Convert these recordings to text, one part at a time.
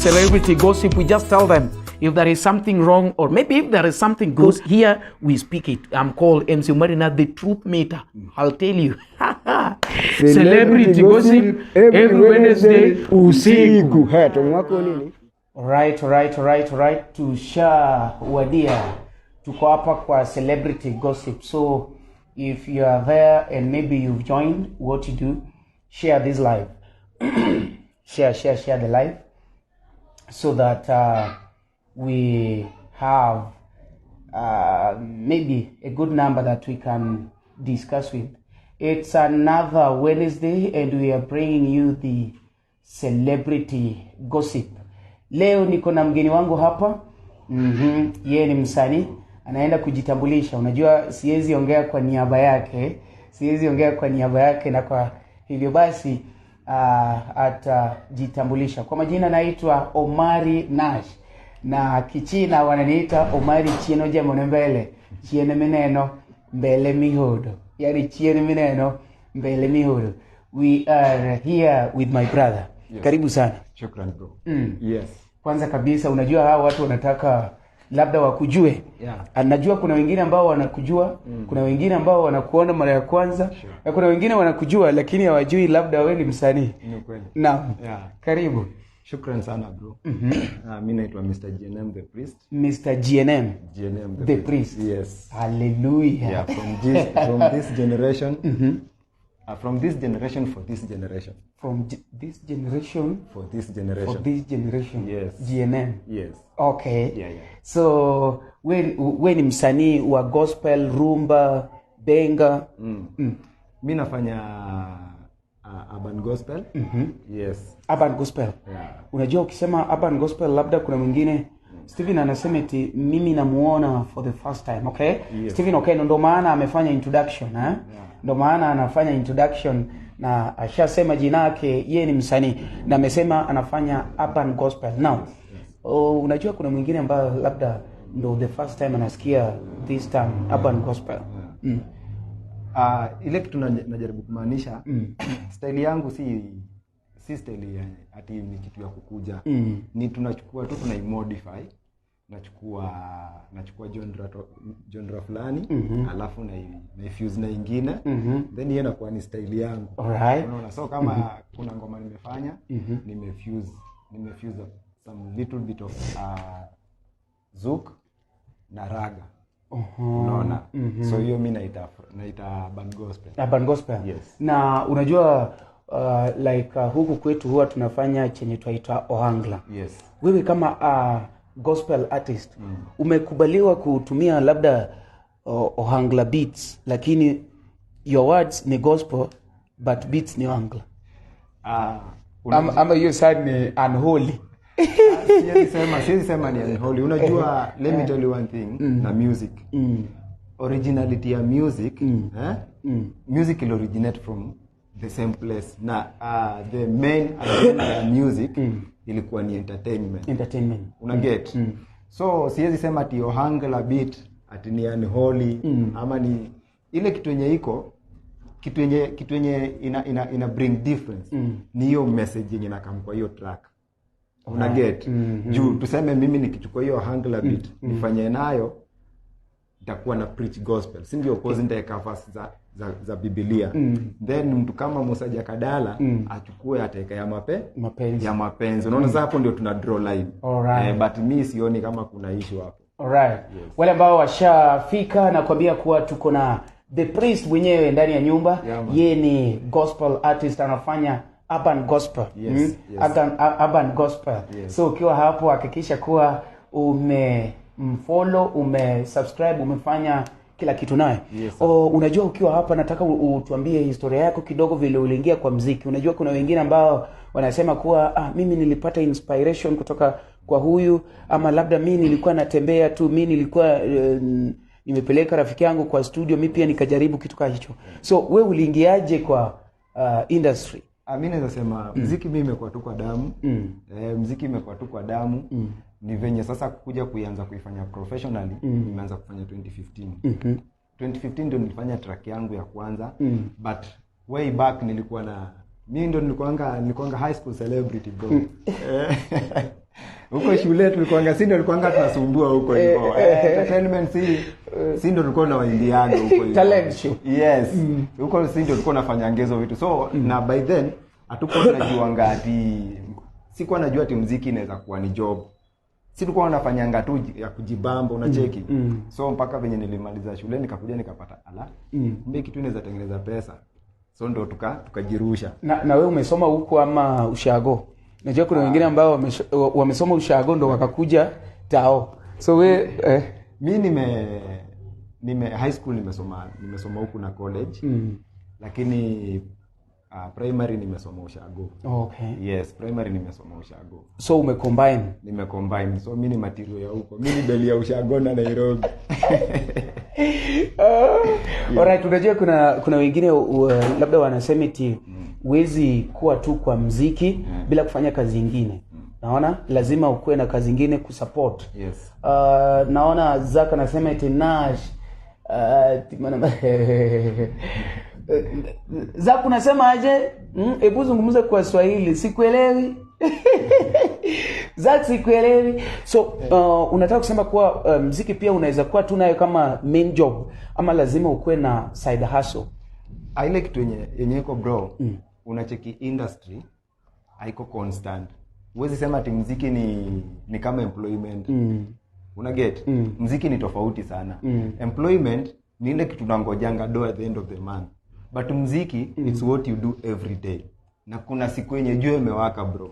Celebrity Gossip. We just tell them if there is something wrong or maybe if there is something good. Here we speak it. I'm called MC Marina, the truth meter. I'll tell you. Celebrity Gossip every Wednesday usiku. Haya, mwako nini? Right. Tushawadia, tuko hapa kwa Celebrity Gossip. So if you are there and maybe you've joined, what you do, share this live. Share, share, share the live so that we have maybe a good number that we can discuss with. It's another Wednesday and we are bringing you the Celebrity Gossip. Leo niko na mgeni wangu hapa. Yeye ni msanii, anaenda kujitambulisha. Unajua siwezi ongea kwa niaba yake, siwezi ongea kwa niaba yake, na kwa hivyo basi atajitambulisha. Kwa majina naitwa Omari Nash na Kichina wananiita Omari Chieno Jamone mbele chiene mineno mbele mihodo, yani chiene mineno mbele mihodo. We are here with my brother. Yes. Karibu sana. Shukran, bro. Yes. Kwanza kabisa, unajua hawa watu wanataka labda wakujue. Najua kuna wengine ambao wanakujua, kuna wengine ambao wanakuona mara ya kwanza, na kuna wengine wanakujua lakini hawajui labda wewe ni msanii. Ni ukweli. Naam. Karibu. Shukran sana, bro. Mi naitwa Mr. GNM the Priest. Mr. GNM GNM the Priest. Yes. Hallelujah. Yeah, from this generation. From this generation for this generation. From this generation For this generation. For this generation. Yes. GNM. Yes. Okay. Yeah. So we ni msanii wa gospel, rumba, benga? Mi nafanya urban gospel. Yes. Urban gospel. Yeah. Unajua ukisema urban gospel, labda kuna mwingine, Steven, anasema eti mimi namuona for the first time, okay? Yes. Steven Okeno, ndo maana amefanya introduction, eh? Ndo maana anafanya introduction na ashasema jina yake, yeye ni msanii na amesema anafanya urban gospel. Now, oh, unajua kuna mwingine ambayo labda ndo the first time anasikia this term urban gospel. Ile kitu najaribu kumaanisha, style yangu si style ya ati ni kitu ya kukuja. Ni tunachukua tu, tunaimodify. Nachukua genre fulani, alafu naifuse na ingine, then hiyo inakuwa ni style yangu. Unaona, so kama kuna ngoma nimefanya, nimefuse some little bit of zouk na ragga, unaona? So hiyo mi naita urban gospel. Urban gospel. Yes. Na unajua like huku kwetu huwa tunafanya chenye twaita ohangla. Yes. Wewe kama gospel artist, umekubaliwa kutumia labda ohangla beats, lakini your words ni gospel but beats ni ohangla? Ama hiyo side ni unholy? Siwezi sema ni unholy. Unajua, let me tell you one thing na music, originality ya music, eh? Music will originate from the same place na the main agenda ya music ilikuwa ni entertainment. Entertainment. Una get? So siwezi sema ati ohangla beat ati ni unholy ama ni ile kitu yenye iko, kitu yenye ina bring difference ni hiyo message yenye inacome kwa hiyo track, una get? Juu tuseme mimi nikichukua hiyo ohangla beat nifanye nayo, nitakuwa na preach gospel, si ndio? Cause nitaweka verse za Biblia. Then mtu kama Musa Jakadala achukue, ataweka ya Mapenzi. Ya mapenzi, unaona? Sasa hapo ndio tuna draw line. Eh, but mi sioni kama kuna issue hapo. Alright. Wale ambao washafika, nakwambia kuwa tuko na the Priest mwenyewe ndani ya nyumba. Yeah, man. Yeye ni gospel artist, anafanya urban gospel. Yes, yes. Urban gospel. Yes. So ukiwa hapo, hakikisha kuwa umemfollow, umesubscribe, umefanya kila kitu naye. Yes, sir. Oh, unajua ukiwa hapa nataka utuambie historia yako kidogo, vile uliingia kwa mziki. Unajua kuna wengine ambao wanasema kuwa, "Ah, mimi nilipata inspiration kutoka kwa huyu," ama labda, "Mi nilikuwa natembea tu, mi nilikuwa nimepeleka rafiki yangu kwa studio, mi pia nikajaribu kitu kaa hicho." So we uliingiaje kwa industry? Ah, mi naweza sema mziki mi imekuwa tu kwa damu. Eh, mziki imekuwa tu kwa damu. Ni venye sasa kuja kuianza kuifanya professionally, nimeanza kufanya 2015. 2015 ndio nilifanya track yangu ya kwanza. But way back nilikuwa na, mi ndo nilikuanga high school celebrity, bro. Eh, Huko shule tulikuanga, si ndio tulikuanga tunasumbua huko hivyo. Entertainment, si ndio tulikuwa tunawaimbiaga huko hivyo. Talent show. Yes, huko si ndio tulikuwa tunafanya hizo vitu. So na by then hatukuwa tunajuanga ati, sikuwa najua ati mziki inaweza kuwa ni job. Si tulikuwa tunafanyanga tu ya kujibamba, unacheki. So mpaka venye nilimaliza shule nikakuja nikapata, ala, kumbe kitu inaweza tengeneza pesa. So ndo tukajirusha. Na wewe umesoma huku ama ushago? Najua kuna wengine ambao wamesoma ushago ndo wakakuja tao. So we Mi nime high school nimesoma huku na college. Lakini primary nimesoma ushago. Yes, primary nimesoma ushago. So umecombine. Nimecombine. So mi ni material ya huko. Mi ni beli ya ushago na Nairobi. Alright, unajua kuna wengine labda wanasema eti huwezi kuwa tu kwa mziki bila kufanya kazi nyingine. Naona lazima ukuwe na kazi nyingine kusupport. Naona Zak anasema eti Nash, Zak unasema aje? Hebu zungumza kwa Swahili, sikuelewi. Zak, sikuelewi. So unataka kusema kuwa mziki pia unaweza kuwa tu nayo kama main job ama lazima ukuwe na side hustle? Ile kitu yenye iko, bro, unacheki industry haiko constant. Huwezi sema ati mziki ni kama employment. Una get? Mziki ni tofauti sana. Employment ni ile kitu tunangojanga do at the end of the month. But mziki, it's what you do every day. Na kuna siku yenye jua imewaka, bro,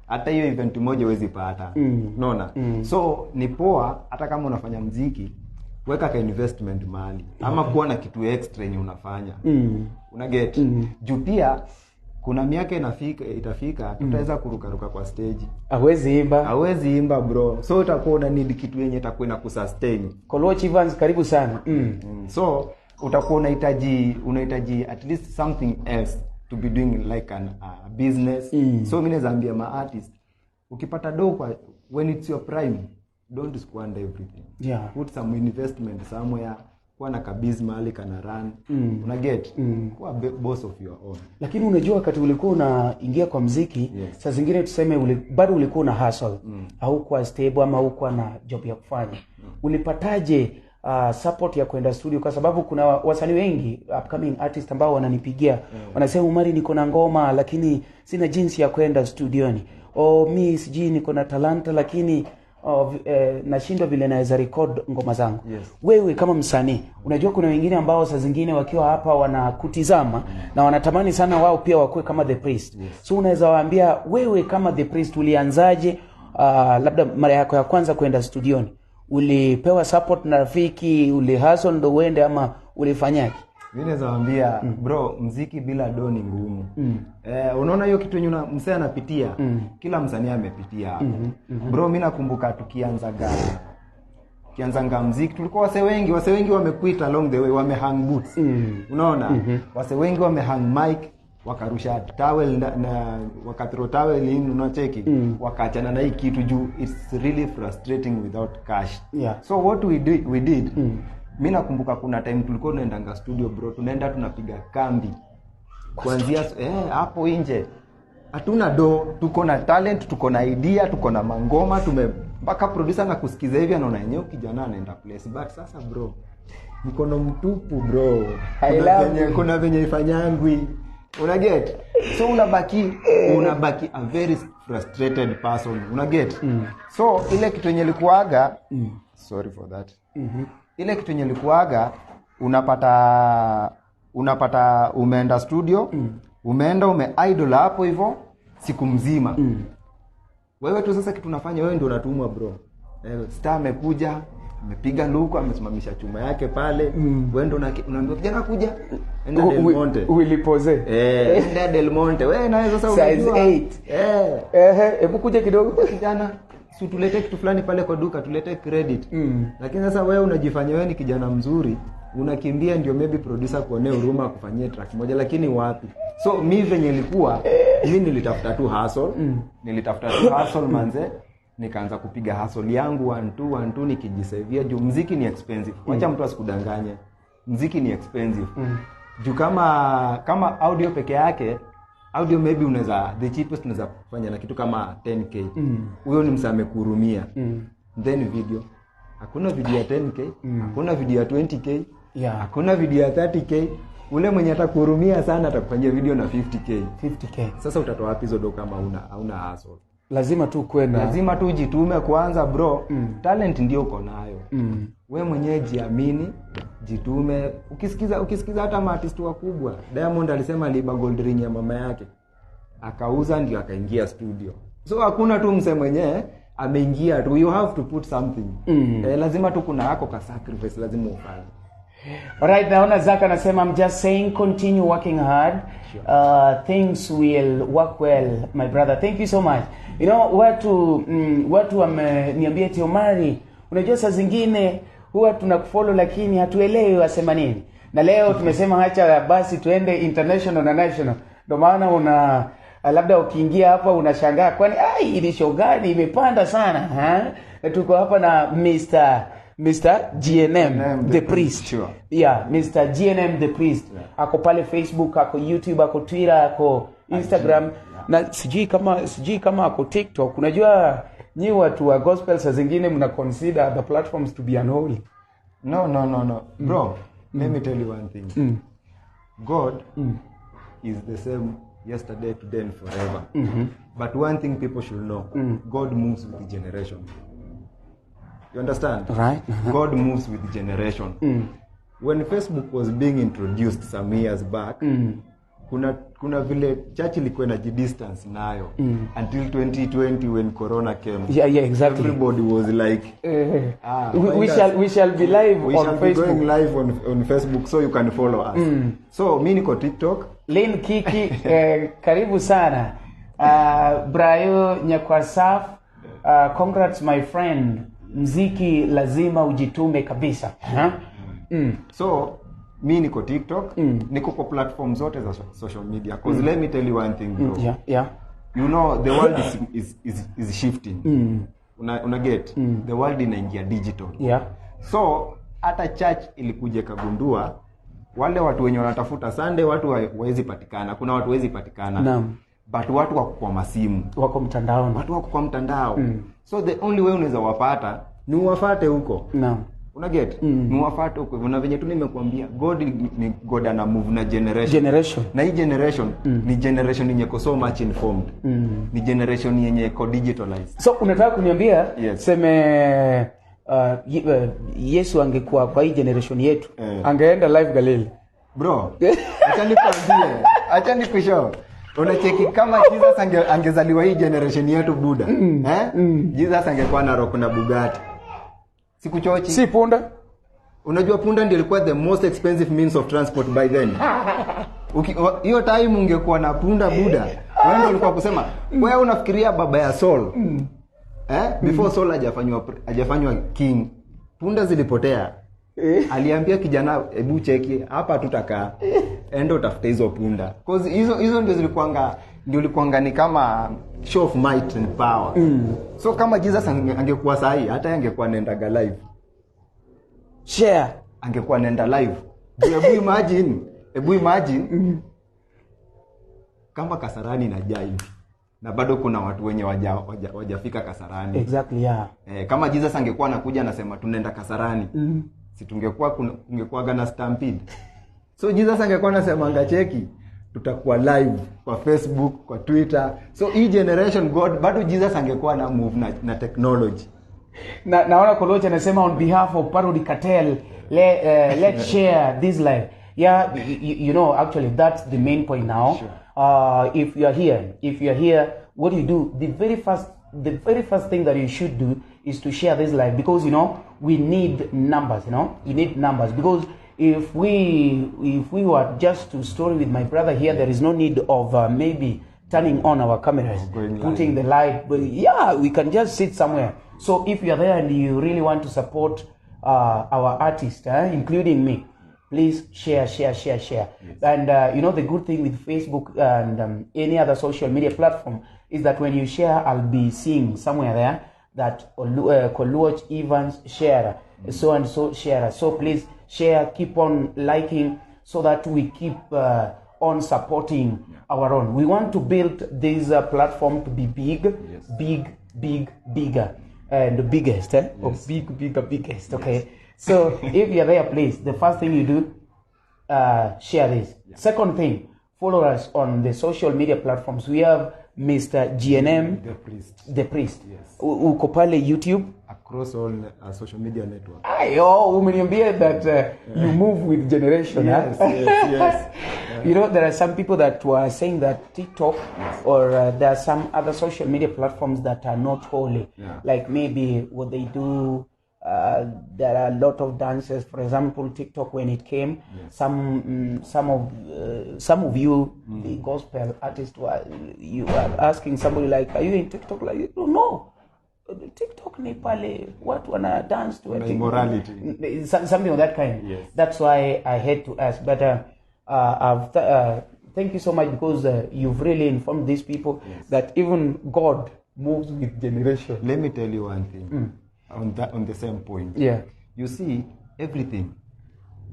hata hiyo event moja huwezi pata. Unaona? So ni poa hata kama unafanya mziki, weka ka investment mahali ama kuwa na kitu extra yenye unafanya. Una get? Juu pia kuna miaka inafika, itafika tutaweza kurukaruka kwa stage. Hawezi imba. Hawezi imba, bro. So utakuwa una need kitu yenye itakuwa ina kusustain. Koloch Evans, karibu sana. So utakuwa unahitaji at least something else to be doing, like an business. So mimi naweza ambia ma artist, ukipata do kwa when it's your prime, don't squander everything. Put some investment somewhere, kuwa na kabiz mahali kana run. Una get? Kuwa boss of your own. Lakini unajua wakati ulikuwa unaingia kwa mziki, saa zingine tuseme bado ulikuwa una hustle, haukuwa stable ama haukuwa na job ya kufanya, ulipataje support ya kwenda studio? Kwa sababu kuna wasanii wengi, upcoming artist, ambao wananipigia, wanasema, "Umari, niko na ngoma lakini sina jinsi ya kwenda studioni." O, mi sijui niko na talanta lakini, oh, nashindwa vile naweza record ngoma zangu. Wewe kama msanii, unajua kuna wengine ambao saa zingine wakiwa hapa wanakutizama na wanatamani sana wao pia wakuwe kama The Priest. So unaweza waambia, wewe kama The Priest ulianzaje? Labda mara yako ya kwanza kwenda studioni, ulipewa support na rafiki, ulihustle ndo uende ama ulifanyaje? Mi naweza wambia, bro, mziki bila do ni ngumu. Unaona hiyo kitu yenye msee anapitia, kila msanii amepitia hapo, bro. Mi nakumbuka tukianzanga mziki tulikuwa wase wengi wamequit along the way, wamehang boots. Unaona? Wase wengi wamehang mic, wakarusha towel na wakathrow towel in, unacheki, wakaachana na hii kitu juu it's really frustrating without cash. So what we did, mi nakumbuka kuna time tulikuwa tunaendanga studio, bro, tunaenda tunapiga kambi kuanzia hapo nje. Hatuna do, tuko na talent, tuko na idea, tuko na mangoma, tume mpaka producer na kusikiza hivi anaona yenyewe kijana anaenda place. But sasa, bro, mkono mtupu, bro, I kuna love venye, kuna venye ifanyangwi, una get? So unabaki a very frustrated person, una get? So ile kitu yenye likuaga, sorry for that, ile kitu yenye likuaga, unapata umeenda studio, umeenda ume idle hapo hivyo siku mzima. Wewe tu sasa kitu unafanya, wewe ndio unatumwa, bro. Star amekuja, amepiga luku, amesimamisha chuma yake pale. Wewe ndio unaambiwa, "Kijana, kuja, enda Del Monte." Uilipoze. Eh, enda Del Monte wewe naye sasa Size unajua. 8. Eh. Ehe, hebu kuja kidogo. "Kijana, si tulete kitu fulani pale kwa duka, tulete credit." Lakini sasa wewe unajifanya wewe ni kijana mzuri, unakimbia ndio maybe producer kuonea huruma akufanyie track moja, lakini wapi. So mi venye ilikuwa, mi nilitafuta tu hustle. Nilitafuta tu hustle, manze. Nikaanza kupiga hustle yangu, one two one two, nikijisavia juu mziki ni expensive. Wacha mtu asikudanganye, mziki ni expensive. Juu kama audio peke yake Audio maybe unaweza, the cheapest unaweza kufanya na kitu kama 10K. Huyo ni msee amekuhurumia. Then video, hakuna video ya 10K, hakuna video ya 20K, hakuna video ya 30K. Ule mwenye atakuhurumia sana atakufanyia video na 50K. 50K. Sasa utatoa wapi hizo do kama una hauna hustle? Lazima tu kuwe na Lazima tu ujitume kwanza, bro. Talent ndio uko nayo. We mwenyewe jiamini, jitume. Ukisikiza hata maartist wakubwa, Diamond alisema aliiba gold ring ya mama yake, akauza ndio akaingia studio. So hakuna tu mse mwenyewe ameingia tu, you have to put something. Eh, lazima tu kuna hako ka sacrifice lazima ufanye. Alright, naona Zaka anasema, "I'm just saying, continue working hard. Things will work well, my brother." Thank you so much. Watu wameniambia eti, "Omari, unajua saa zingine huwa tunakufollow lakini hatuelewi wasema nini." Na leo tumesema acha basi tuende international na national. Ndio maana una labda ukiingia hapa unashangaa, kwani ai ni show gani imepanda sana, ha? Na tuko hapa na Mr. GNM, GNM, the the priest. Sure. Yeah, Mr. GNM the priest. Ako pale Facebook, ako YouTube, ako Twitter, ako Instagram na sijui kama ako TikTok. Unajua nyi watu wa gospel saa zingine mna consider the platforms to be unholy. No, no, no, no, bro, let me tell you one thing. God is the same yesterday, today and forever. But one thing people should know, God moves with the generation. You understand? Right. God moves with the generation. When Facebook was being introduced some years back, kuna vile church ilikuwa inajidistance nayo until 2020 when corona came. Yeah, exactly. Everybody was like, "Ah, we find shall us." We shall be live We on shall be Facebook. Going live on Facebook so you can follow us. So mi niko TikTok. Lin Kiki, karibu sana. Brayo Nyakwasaf, congrats my friend. Mziki lazima ujitume kabisa. Huh? So mi niko TikTok, niko kwa platform zote za social media, 'cause let me tell you one thing, bro. You know the world is shifting. Una get the world inaingia digital. So hata church ilikuja ikagundua wale watu wenye wanatafuta Sunday, watu wawezi patikana, kuna watu wawezi patikana, but watu wako kwa masimu, Wako mtandaoni. Watu wako kwa mtandao. So the only way unaweza wapata ni uwafate huko. Una get? Ni uwafate huko. Na venye tu nimekuambia, God ni God, ana move na generation. Generation. Na hii generation ni generation yenye iko so much informed, ni generation yenye iko digitalized. So unataka kuniambia, Yes. seme Yesu angekuwa kwa hii generation yetu, angeenda live Galili? Bro, acha nikwambie, acha nikushow. Unacheki kama Jesus angezaliwa hii generation yetu, buda, eh? Jesus angekuwa na rock na Bugatti, sikuchochi. Si punda? Unajua punda ndio ilikuwa the most expensive means of transport by then. Hiyo time ungekuwa na punda, buda, wewe ndio ulikuwa kusema. Wewe unafikiria baba ya Saul, eh? Before Saul hajafanywa king, punda zilipotea. Aliambia kijana, "Hebu cheki hapa, tutakaa, enda utafute hizo punda," 'cause hizo ndio ilikuwanga ni kama show of might and power. So kama Jesus angekuwa sahi, hata yeye angekuwa anaendaga live. Share. Angekuwa anaenda live. Juu hebu imagine kama Kasarani inajaa hivi na bado kuna watu wenye wajafika Kasarani. Exactly, yeah. Eh, kama Jesus angekuwa anakuja anasema tunaenda Kasarani, si tungekuwa kungekuwaga na stampede? So Jesus angekuwa anasemanga, "Cheki, tutakuwa live kwa Facebook, kwa Twitter." So hii generation, God bado, Jesus angekuwa na move na technology. Na, naona Kolocha anasema, "On behalf of Parody Cartel, let's share this live." Yeah, actually that's the main point now. If you are here, what do you do? The very first thing that you should do is to share this live because we need numbers. You need numbers because if we were just to story with my brother here, there is no need of maybe turning on our cameras, Going live. Putting the light. But yeah, we can just sit somewhere. So if you are there and you really want to support our artist, including me, please share, share, share, share. And the good thing with Facebook and any other social media platform is that when you share, I'll be seeing somewhere there that Koluoch Evans share, so and so share. So please share, keep on liking, so that we keep on supporting our own. We want to build this platform to be big, big, big, bigger, and the biggest, eh? Or big, bigger, biggest. Okay. So if you're there, please, the first thing you do, share this. Second thing, follow us on the social media platforms. We have Mr. GNM, The Priest. The Priest. Yes. Uko pale YouTube. Across all social media networks. Ayo, umeniambia that you move with generation. Yes, huh? yes. There are some people that were saying that TikTok or there are some other social media platforms that are not holy. Like maybe what they do, there are a lot of dances. For example, TikTok, when it came, some of you, the gospel artists, you were asking somebody like, "Are you in TikTok?" Like, no, no. TikTok ni pale watu wana dance to Kuna immorality. Something of that kind. That's why I had to ask. But thank you so much, because you've really informed these people that even God moves with generation. Let me tell you one thing on the same point. You see, everything,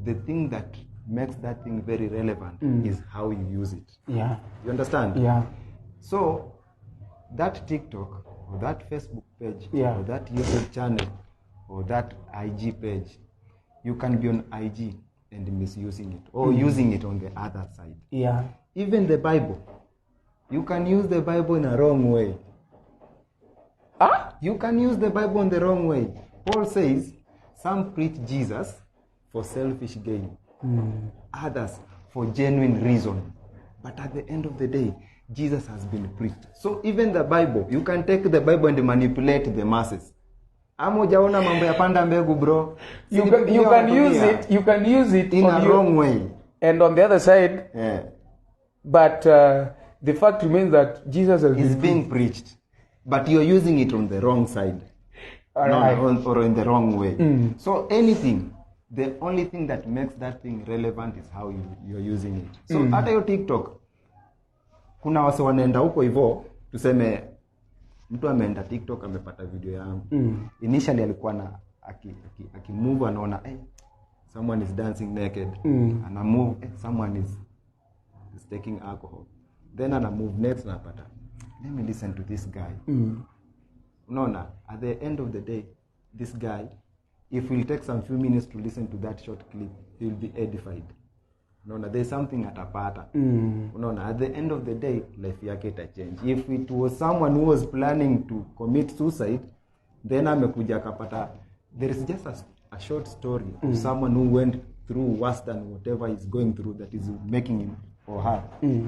the thing that makes that thing very relevant is how you use it. You understand? Yeah. So that TikTok or that Facebook page or that YouTube channel or that IG page, you can be on IG and misusing it or using it on the other side. Even the Bible, you can use the Bible in a wrong way. You can use the Bible in the wrong way. Paul says, some preach Jesus for selfish gain, others for genuine reason. But at the end of the day, Jesus has been preached. So even the Bible, you can take the Bible and manipulate the masses. Ama hujaona mambo ya panda mbegu, bro? You Si Biblia can use wanatumia it, you can use it in on a your wrong way. And on the other side, but the fact remains that Jesus has Is been being preached, but you're using it on the wrong side. All No, right. or in the wrong way. So anything, the only thing that makes that thing relevant is how you're using it. So hata hiyo TikTok, kuna wase wanaenda huko hivyo, tuseme mtu ameenda TikTok amepata video yangu. Initially alikuwa na aki move anaona, someone is dancing naked. Ana move, someone is taking alcohol. Then ana move next anapata, let me listen to this guy. Unaona, at the end of the day, this guy, if he'll take some few minutes to listen to that short clip, he'll be edified. Unaona, there's something atapata. Unaona, at the end of the day, life yake ita change. If it was someone who was planning to commit suicide, then amekuja akapata, there is just a short story of someone who went through worse than whatever he's going through that is making him or her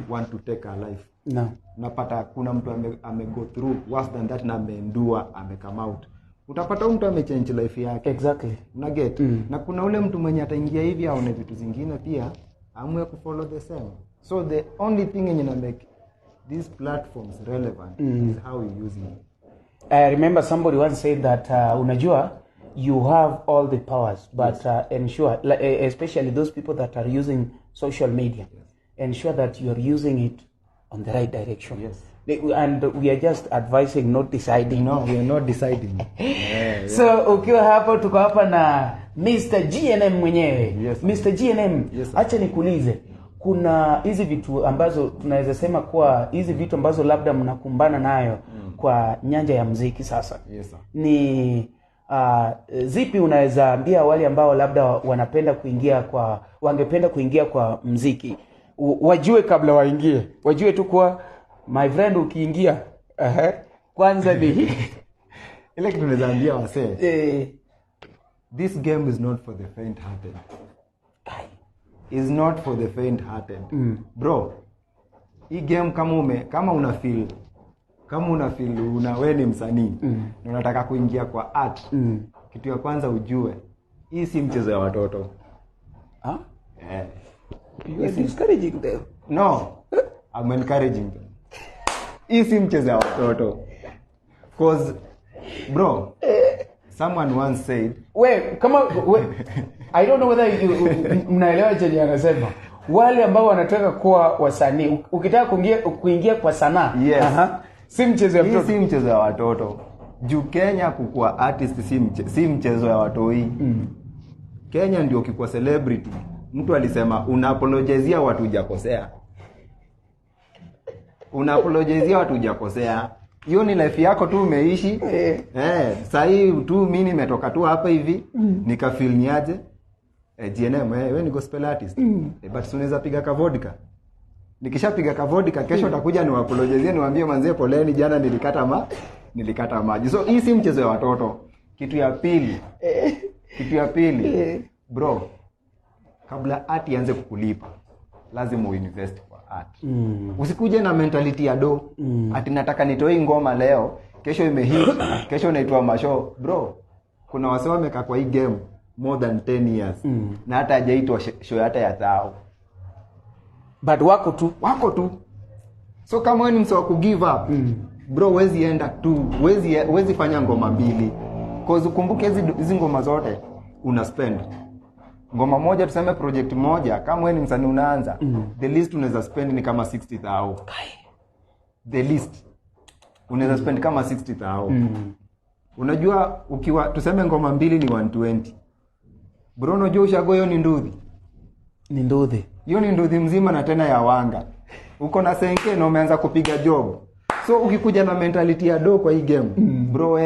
want to take her life. No. Unapata kuna mtu ame go through worse than that na ameendure, ame come out. Utapata huyu mtu amechange life yake. Una get? Na kuna ule mtu mwenye ataingia hivi aone vitu zingine pia amue kufollow the same. So the only thing yenye na make these platforms relevant is how you use it. I remember somebody once said that unajua you have all the powers, but ensure, especially those people that are using social media, ensure that you are using it on the right direction. And we are just advising, not deciding. No, we are not deciding. So ukiwa hapo, tuko hapa na Mr. GNM mwenyewe. Yes, sir. Mr. GNM, Yes, sir. acha nikuulize, kuna hizi vitu ambazo tunaweza sema kuwa hizi vitu ambazo labda mnakumbana nayo kwa nyanja ya mziki sasa. Yes, sir. Ni zipi unaweza ambia wale ambao labda wanapenda kuingia kwa, wangependa kuingia kwa mziki, wajue kabla waingie, wajue tu kuwa my friend ukiingia, kwanza ni ile kitu naweza ambia wasee, this game is not for the faint hearted. Is not for the faint hearted. Bro, hii game kama una feel, kama una feel una wewe ni msanii na unataka kuingia kwa art, kitu ya kwanza ujue hii si mchezo ya watoto. Huh? You are discouraging them. No, I'm encouraging them. Hii si mchezo ya watoto. Cause bro, someone once said, We, kama we, I don't know whether you mnaelewa chenye anasema. Wale ambao wanataka kuwa wasanii, ukitaka kuingia kwa sanaa, si mchezo ya Hii mtoto. si mchezo ya watoto. Juu Kenya kukua artist si mchezo ya watoi. Kenya ndio ukikuwa celebrity, mtu alisema unaapologizia watu hujakosea. Una apologizia watu hujakosea. Hiyo ni life yako tu umeishi. Eh, sahii tu mi nimetoka tu hapa hivi, nikafeel niaje. Eh, GNM, eh, wewe ni gospel artist. Eh, but si unaweza piga ka vodka. Nikishapiga ka vodka kesho nitakuja niwaapologizie, niwaambie manzie poleni, jana nilikata maji. So hii si mchezo ya watoto. Kitu ya pili, bro, kabla art ianze kukulipa lazima uinvest kwa art. Usikuje na mentality ya do, ati nataka nitoe ngoma leo, kesho imehit, kesho unaitwa mashow. Bro, kuna wase wamekaa kwa hii game more than 10 years na hata hajaitwa show hata ya thao. But wako tu. Wako tu. So kama wewe ni mse wa kugive up, bro, huwezi enda tu, huwezi fanya ngoma mbili, cause ukumbuke hizi ngoma zote una spend ngoma moja, tuseme project moja, kama wewe ni msanii unaanza, the least unaweza spend ni kama 60,000. The least unaweza spend kama 60,000. Unajua ukiwa tuseme ngoma mbili ni 120, bro, unajua ushago hiyo ni nduthi. Ni nduthi. Hiyo ni nduthi mzima na tena ya wanga. Uko na senke na umeanza kupiga job. So ukikuja na mentality ya do kwa hii game, bro,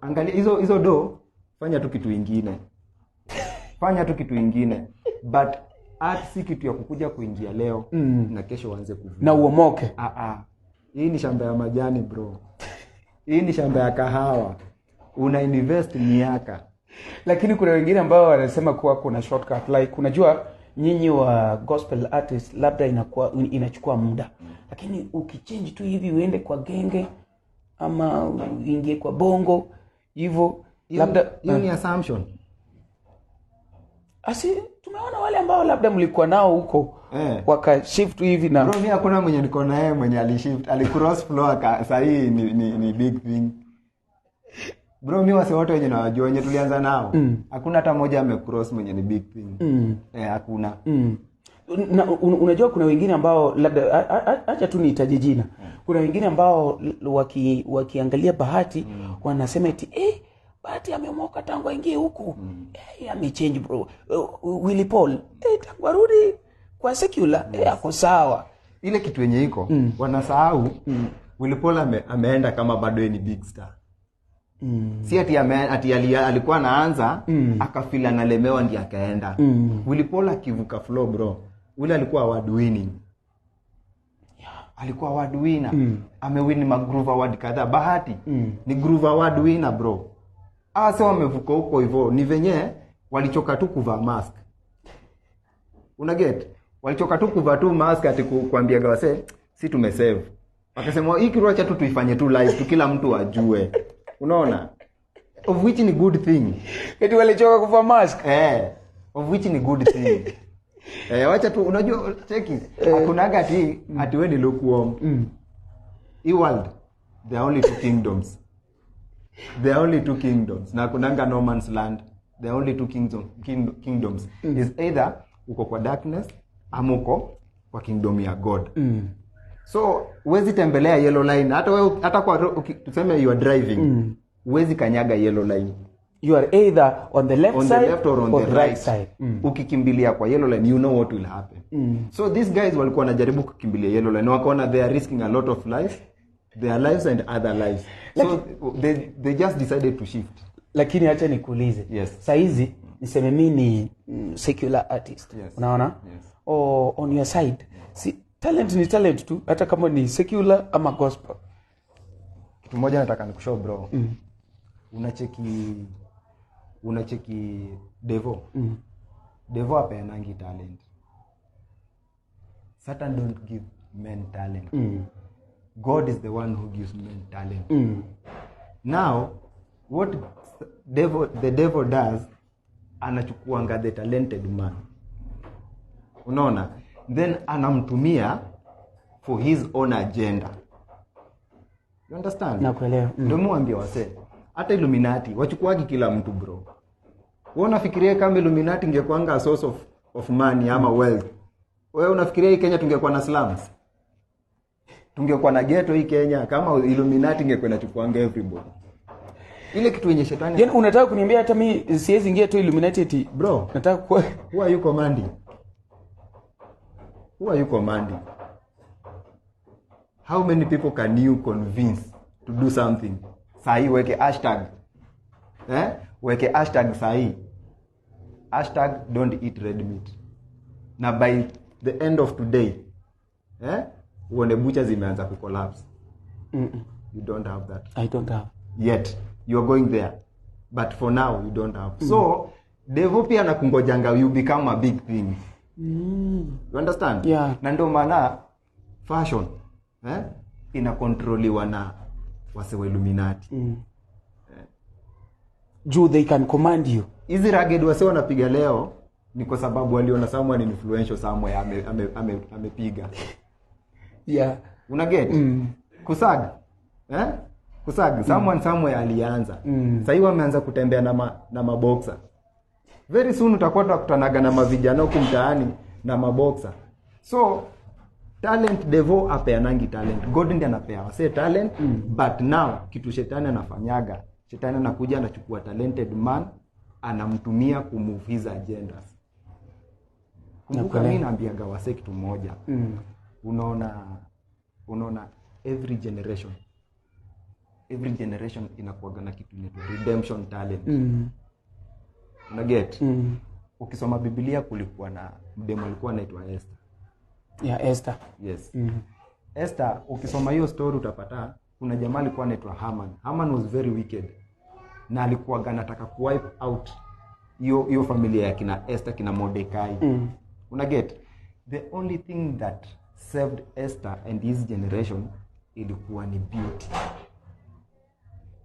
angalia hizo hizo do, fanya tu kitu ingine, fanya tu kitu ingine. But art si kitu ya kukuja kuingia leo na kesho uanze kuvuna na uomoke. Ah, ah. Hii ni shamba ya majani, bro, hii ni shamba ya kahawa, una invest miaka. Lakini kuna wengine ambao wanasema kuwa kuna shortcut, like unajua nyinyi wa gospel artist labda inakuwa inachukua muda, lakini ukichange tu hivi uende kwa genge ama uingie kwa bongo hivyo labda. Hiyo ni assumption. Asi tumeona wale ambao labda mlikuwa nao huko wakashift hivi na Bro, mi hakuna mwenye niko naye mwenye alishift, alicross floor sahii ni big thing. Bro, mi wase wote wenye nawajua, wenye tulianza nao, hakuna hata mmoja amecross mwenye ni big thing. Eh, hakuna. Na, unajua kuna wengine ambao labda acha tu nitaje jina, kuna wengine ambao wakiangalia Bahati wanasema eti, eh, Bahati ameomoka tangu aingie huku, eh, amechange bro. Willy Paul, eh, tangu arudi kwa secular, eh, ako sawa. Ile kitu yenye iko, wanasahau Willy Paul ameenda kama bado yeye ni big star. Si ati, ati alikuwa anaanza, akafeel analemewa ndi akaenda. Willy Paul akivuka floor, bro, ule alikuwa award winning, alikuwa award winner, amewin magroove award kadhaa. Bahati ni Groove Award winner, bro. Ase wamevuka huko hivyo ni venye walichoka tu kuvaa mask, una get? Walichoka tu kuvaa tu mask ati kuambiaga wase si tumesave, wakasema hii kitu acha tu tuifanye tu live tu, kila mtu ajue, unaona? Of which ni good thing. Eti walichoka kuvaa mask. Eh, of which ni good thing. Eh, wacha tu, unajua cheki, hakunaga ati we ni lukewarm. Hii world there are only two kingdoms, there are only two kingdoms, na hakunanga no man's land. There are only two kingdoms. Is either uko kwa darkness ama uko kwa kingdom ya God. So huwezi tembelea yellow line, hata wewe, hata kwa tuseme you are driving, huwezi kanyaga yellow line. You are either on the left On side the left or on the the right side. Ukikimbilia kwa yellow line, you know what will happen. So these guys walikuwa wanajaribu kukimbilia yellow line, wakaona they are risking a lot of lives, their lives and other lives, so they just decided to shift. Lakini acha nikuulize. Yes. Sahizi niseme mi ni secular artist. Yes. Unaona? Yes. Or on your side, si talent ni talent tu, hata kama ni secular ama gospel? Kitu moja nataka nikushow, bro. Unacheki devo, devo apeanangi talent. Satan don't give men talent. God is the one who gives men talent. Now what the devil does, anachukuanga the talented man, unaona, then anamtumia for his own agenda, you understand? Nakuelewa. Ndio muambia wase, hata Illuminati wachukuagi kila mtu, bro. Wewe unafikiria kama Illuminati ingekuanga a source of money ama wealth, wewe unafikiria hii Kenya tungekuwa na slums, tungekuwa na ghetto hii Kenya, kama Illuminati ingekuwa inachukuanga everybody? Ile kitu yenye shetani Yaani unataka kuniambia hata mi siwezi ingia tu Illuminati eti Bro, nataka kuwa who are you commanding? Who are you commanding? How many people can you convince to do something? Sahii weke hashtag, eh? Weke hashtag sahii, hashtag don't eat red meat, na by the end of today, eh? Uone bucha zimeanza kucollapse. You don't have that. I don't have. Yet you are going there, but for now you don't have. So devo pia anakungojanga you become a big thing. You understand? Yeah. Na ndio maana fashion, eh, inakontroliwa na wase wa Illuminati. Juu they can command you. Hizi ragged wase wanapiga leo ni kwa sababu waliona someone influential somewhere amepiga. Una get? Kusag, eh? Kusag, someone somewhere alianza. Sahii wameanza kutembea na maboxer. Very soon utakuwa tunakutanaga na mavijana huku mtaani na maboxer. So talent, devo apeanangi talent. God ndiye anapea wase talent. But now kitu shetani anafanyaga, shetani anakuja, anachukua talented man, anamtumia kumove his agendas. Kumbuka mi naambiaga wase kitu moja. Unaona every generation inakuwaga na kitu inaitwa redemption talent. Una get? Ukisoma Biblia, kulikuwa na mdemo alikuwa anaitwa Esther. Yeah, Esther. Yes. Esther, ukisoma hiyo story utapata kuna jamaa alikuwa anaitwa Haman. Haman was very wicked na alikuwa anataka kuwipe out hiyo familia ya kina Esther, kina Mordekai. Una get? The only thing that saved Esther and his generation ilikuwa ni beauty.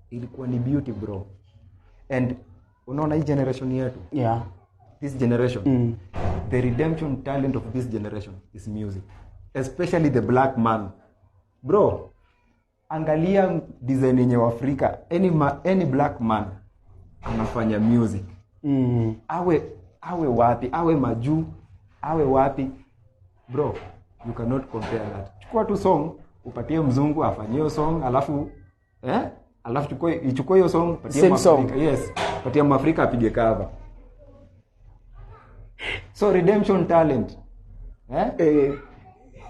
Ilikuwa ni beauty, bro. And unaona hii generation yetu, this generation, the redemption talent of this generation is music, especially the black man. Bro, angalia design yenye Waafrika, any black man anafanya music, awe wapi, awe majuu, awe wapi, bro, you cannot compare that. Chukua tu song upatie mzungu afanyie hiyo song, alafu, eh, alafu chukua, ichukue hiyo song, patie Same song. Mwafrika. Yes, patie Mwafrika apige cover. So redemption talent, eh, Eh,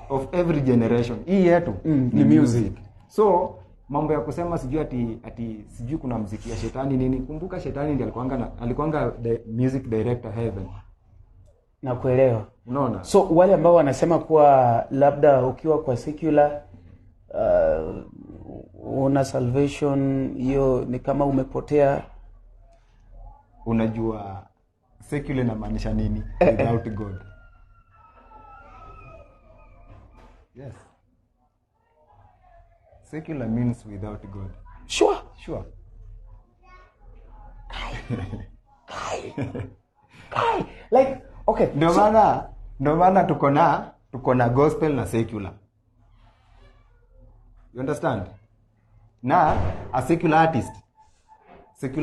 of every generation, hii yetu, ni music. So mambo ya kusema sijui ati sijui kuna mziki ya shetani nini, kumbuka shetani ndiye alikuanga the music director heaven. Nakuelewa. Unaona? So wale ambao wanasema kuwa labda ukiwa kwa secular, una salvation, hiyo ni kama umepotea. Unajua secular inamaanisha nini? Without God. Yes, secular means without God. Sure? Sure. Kai, like, okay. Ndio maana tuko na gospel na secular. You understand? Na a secular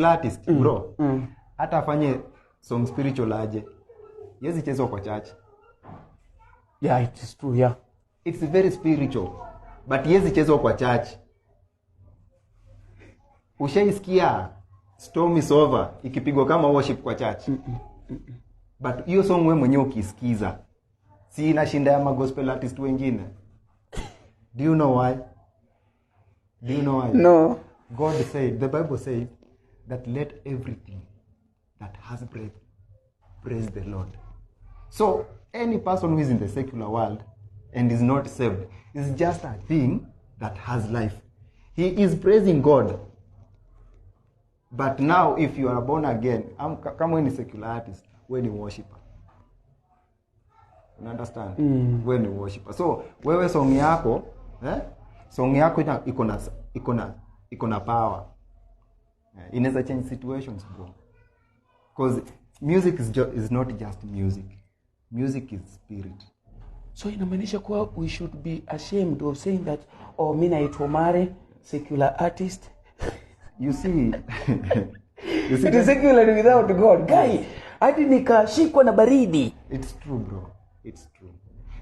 artist, bro, hata afanye song spiritual aje, yezi chezwa kwa church. Yeah, it is true, yeah. It's very spiritual, but yezi chezwa kwa church. Ushaisikia "Storm Is Over" ikipigwa kama worship kwa church? But hiyo song we mwenyewe ukisikiza, si inashinda ya magospel artist wengine? Do you know why? Do you know why? No. God said, the Bible said that let everything that has breath praise the Lord. So any person who is in the secular world and is not saved is just a thing that has life. He is praising God. But now if you are born again, kama wewe ni secular artist, wewe ni worshipper. You understand? Wewe ni worshipper. So wewe song yako, eh? Song yako iko na power. Inaweza change situations, bro. Because music is not just music. Music is spirit. So inamaanisha kuwa we should be ashamed of saying that, oh, mi naitwa Mare, secular artist? You see It is secular without God. Guy, hadi nikashikwa na baridi. It's true, bro. It's true.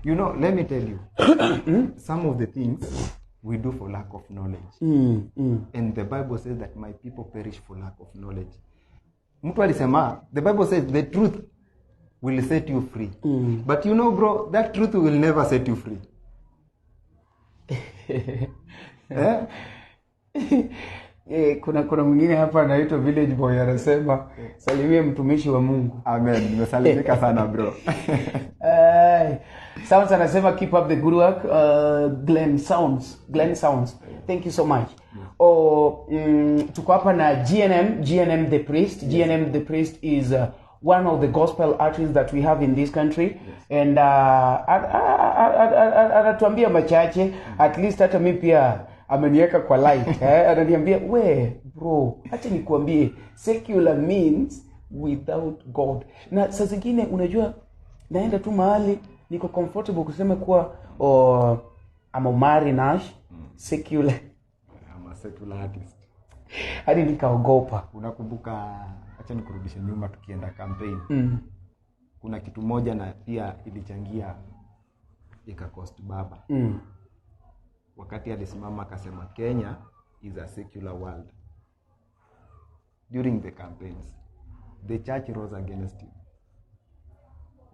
You know, let me tell you, some of the things we do for lack of knowledge. And the Bible says that my people perish for lack of knowledge. Mtu alisema, the Bible says the truth will set you free. But you know, bro, that truth will never set you free. Eh? Eh, kuna mwingine hapa anaitwa Village Boy anasema, "Salimie mtumishi wa Mungu." Amen, nimesalimika sana, bro. Ay, Sounds anasema, "Keep up the good work." Glenn Sounds, Glenn Sounds, thank you so much. Oh, tuko hapa na GNM, GNM the Priest. GNM the Priest is one of the gospel artists that we have in this country and anatuambia machache. At least hata mi pia ameniweka kwa light, eh? Ananiambia, "We bro, acha nikuambie, secular means without God." Na saa zingine unajua naenda tu mahali niko comfortable kusema kuwa, oh, I'm Omari Nash secular. I'm a secular artist. Hadi nikaogopa. Unakumbuka, acha nikurudishe nyuma, tukienda campaign, kuna kitu moja na pia ilichangia ikacost baba. Wakati alisimama akasema Kenya is a secular world during the campaigns, the church rose against him.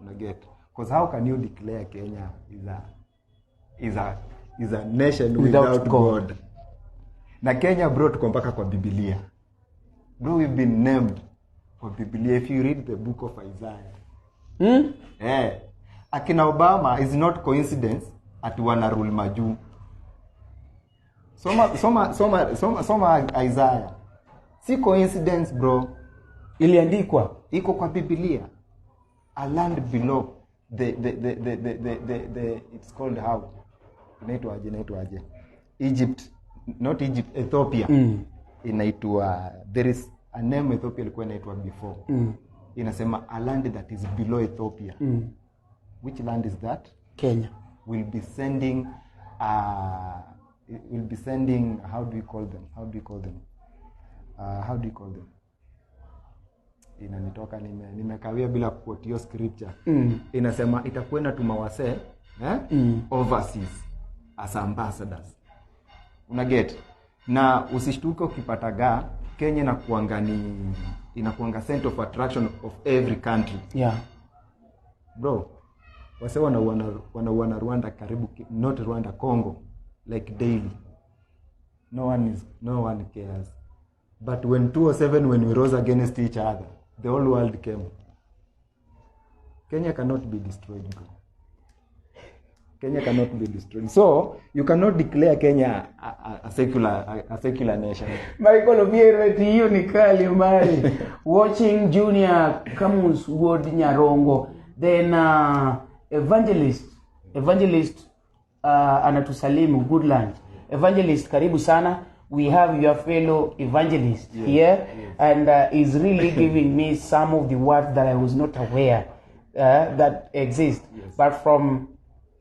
Unaget? Because how can you declare Kenya is a nation without without God. God? Na Kenya, bro, tuko mpaka kwa Bibilia. Bro, we've been named kwa Bibilia. If you read the book of Isaiah, eh, akina Obama is not coincidence ati wana rule majuu. Soma, soma, soma, soma, soma Isaiah. Si coincidence, bro. Iliandikwa. Iko kwa Bibilia. A land below the it's called how, inaitwaje, inaitwaje, Egypt, not Egypt, Ethiopia. Inaitwa, there is a name Ethiopia ilikuwa inaitwa before. Inasema a land that is below Ethiopia. Which land is that? Kenya. Will be sending, how do we call them, how do we call them, how do you call them, inanitoka, nimekawia bila kuquote hiyo scripture. Inasema itakuwa inatuma wasee, eh? Overseas as ambassadors. Una get? Na usishtuke ukipata ga Kenya inakuanga ni inakuanga center of attraction of every country. Bro, wase wanauana Rwanda karibu not Rwanda, Congo, like daily. No one cares. But when 207, when we rose against each other, the whole world came. Kenya cannot be destroyed, bro. Kenya cannot be destroyed. So you cannot declare Kenya a secular nation. Michael Obiero eti hiyo ni kali mbali. Watching Junior Camus Ward Nyarongo. Then Evangelist anatusalimu, "Good lunch." Evangelist, karibu sana. We have your fellow evangelist here and is really giving me some of the words that I was not aware that exist. But from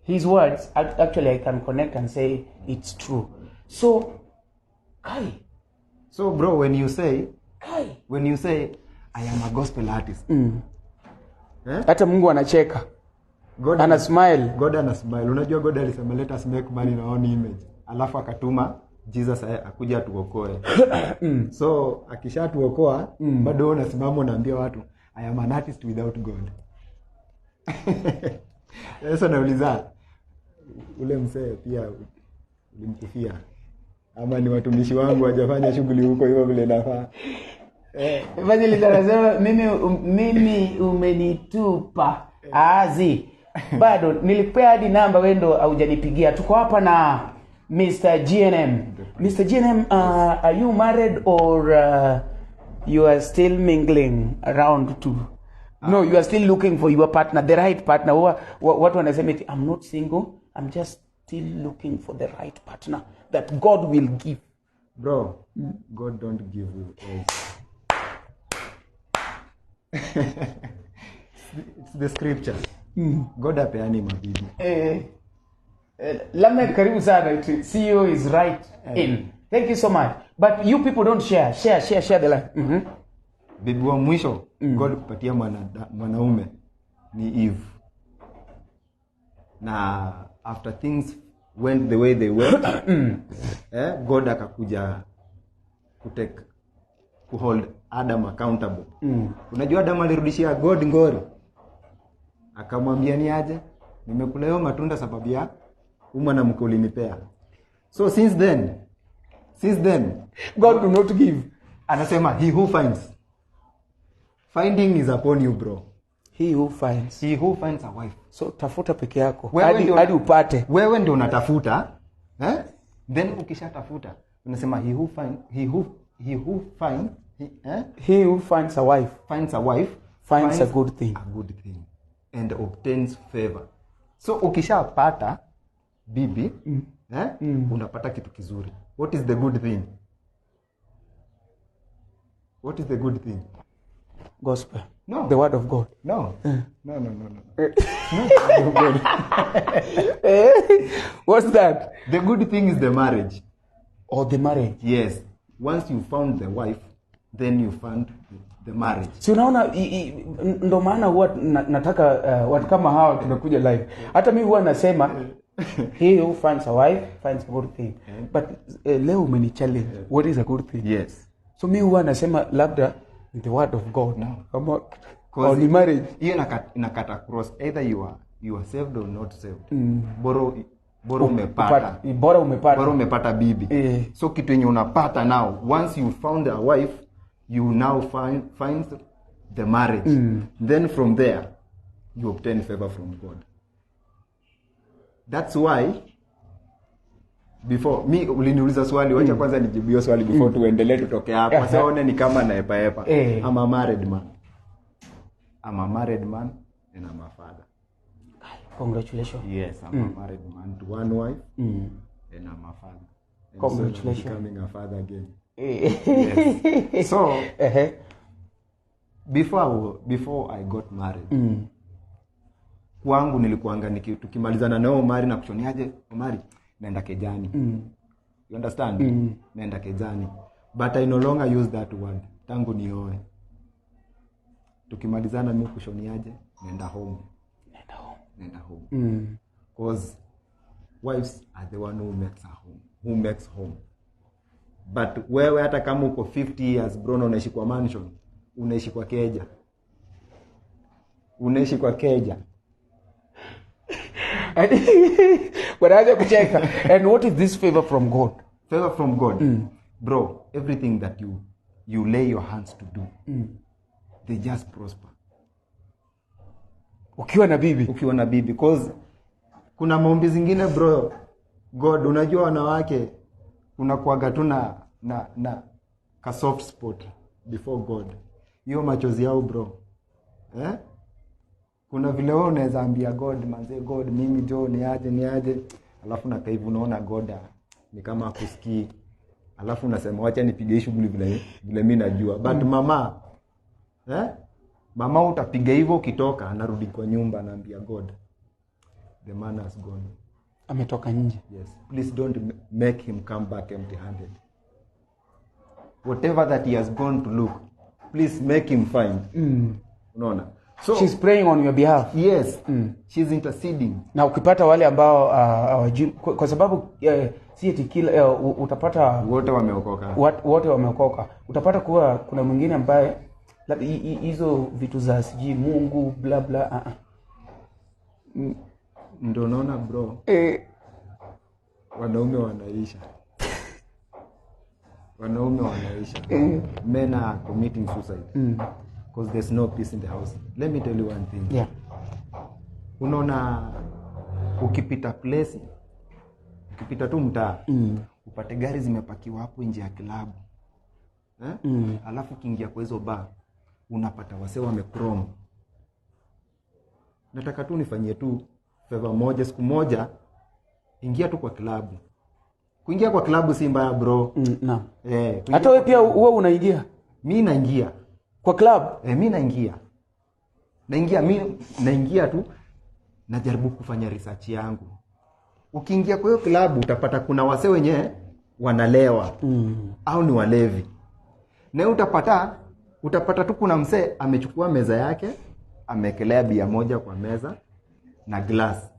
his words, actually I can connect and say it's true. So, Kai, So bro, when you say Kai. When you say I am a gospel artist, eh? Hata Mungu anacheka. God Ana smile. God ana smile. Unajua God alisema, "Let us make man in our own image," alafu akatuma Jesus akuja atuokoe. So akishatuokoa, bado wewe unasimama unaambia watu, "I am an artist without God." Sasa nauliza, ule mzee pia ulimkufia ama ni watumishi wangu wajafanya shughuli huko hivyo vile nafaa? Eh. Evangelist anasema, Mimi umenitupa azi, bado nilikupea hadi namba, wewe ndo haujanipigia." Tuko hapa na Mr. GNM. Mr. GNM, are you married or you are still mingling around to, no, you are still looking for your partner, the right partner? Watu wanasema eti, "I'm not single, I'm just still looking for the right partner that God will give." Bro, God don't give you eggs. It's the scripture. God apeani mabibi. Eh, eh, Lamek, karibu sana. CEO is right in. Thank you so much. But you people don't share. Share, share, share the live. Bibi wa mwisho God kupatia mwanaume ni Eve. Na after things went the way they went, eh, God akakuja kutake kuhold Adam accountable. Unajua Adam alirudishia God ngori, akamwambia, "Ni aje, nimekula hiyo matunda sababu ya huyu mwanamke ulinipea." So since then God do not give. Anasema he who finds, finding is upon you, bro. He who finds. He who finds a wife. So tafuta peke yako Wewe hadi ndio- hadi upate. Wewe ndio unatafuta, eh? Then ukishatafuta unasema he who find he, eh? He who finds a wife finds a wife finds a good thing. A good thing and obtains favor. So ukishapata bibi, eh? Unapata kitu kizuri. What is the good thing? What is the good thing? Gospel. No. The word of God. No, no, no, no, no. What's that? The good thing is the marriage. Or the marriage. Yes, once you found the wife, then you found the marriage. Si unaona, ndo maana huwa nataka watu kama hawa tunakuja live. Hata mi huwa nasema he who finds a wife finds a good thing, but leo umeni challenge, what is a good thing? Yes. So mi huwa nasema labda ni the word of God. No. Kama 'Cause or ni marriage. Hiyo inakata cross, either you are saved or not saved. Bora umepata. Bora umepata. Bora umepata bibi. So kitu yenye unapata now, once you found a wife, you now find the marriage. Then from there you obtain favor from God. That's why before mi uliniuliza swali, wacha kwanza nijibu hiyo swali before tuendelee, tutoke hapo. Wasione ni kama naepaepa. I'm a married man. I'm a married man and I'm a father. Congratulations. Yes, I'm a married man to one wife and I'm a father. And soon I'm Congratulations. Becoming a father again. Yes. So Ehe. before I got married, kwangu nilikuanga tukimalizana na Omari na kushoniaje, Omari, naenda kejani. You understand? Naenda kejani. But I no longer use that word tangu nioe. Tukimalizana mi kushoniaje, naenda home. Nenda home. Naenda home. Cause wives are the one who makes a home, who makes home. But wewe hata kama uko 50 years, bro, na unaishi kwa mansion, unaishi kwa keja. Unaishi kwa keja. Wanaanza kucheka. And what is this favor from God? Favor from God. Bro, everything that you lay your hands to do, they just prosper. Ukiwa na bibi. Ukiwa na bibi, cause kuna maombi zingine, bro, God, unajua wanawake kuna kuaga tu na ka soft spot before God. Hiyo machozi yao, bro, eh? Kuna vile wewe unaweza ambia God, manze God, mimi jo ni aje ni aje, alafu nakaa hivi unaona God, ah, ni kama akusikii, alafu unasema wacha nipige hii shughuli vile vile mi najua. But mama, eh? Mama utapiga hivyo, ukitoka anarudi kwa nyumba anaambia God, the man has gone. Ametoka nje. Yes, please don't make him come back empty handed. Whatever that he has gone to look, please make him find. Unaona? So She's praying on your behalf. Yes, she's interceding. Na ukipata wale ambao hawajui, kwa sababu si eti kila utapata wote wameokoka. Wote wameokoka. Utapata kuwa kuna mwingine ambaye labda hizo vitu za sijui Mungu bla bla, uh-uh. Ndio unaona, bro, wanaume wanaisha, wanaume wanaisha. Men are committing suicide because there's no peace in the house. Let me tell you one thing. Unaona ukipita place, ukipita tu mtaa, upate gari zimepakiwa hapo nje ya klabu, eh? Alafu ukiingia kwa hizo bar unapata wasee wamechrome. Nataka tu nifanyie tu favor moja, siku moja ingia tu kwa klabu. Kuingia kwa klabu si mbaya, bro. Naam. Eh, kuingia Hata wewe pia huwa unaingia mi naingia kwa club? Eh, mi naingia, naingia, mi naingia tu, najaribu kufanya research yangu. Ukiingia kwa hiyo klabu utapata kuna wase wenyewe wanalewa au ni walevi, na utapata tu kuna msee amechukua meza yake, ameekelea bia moja kwa meza na glass,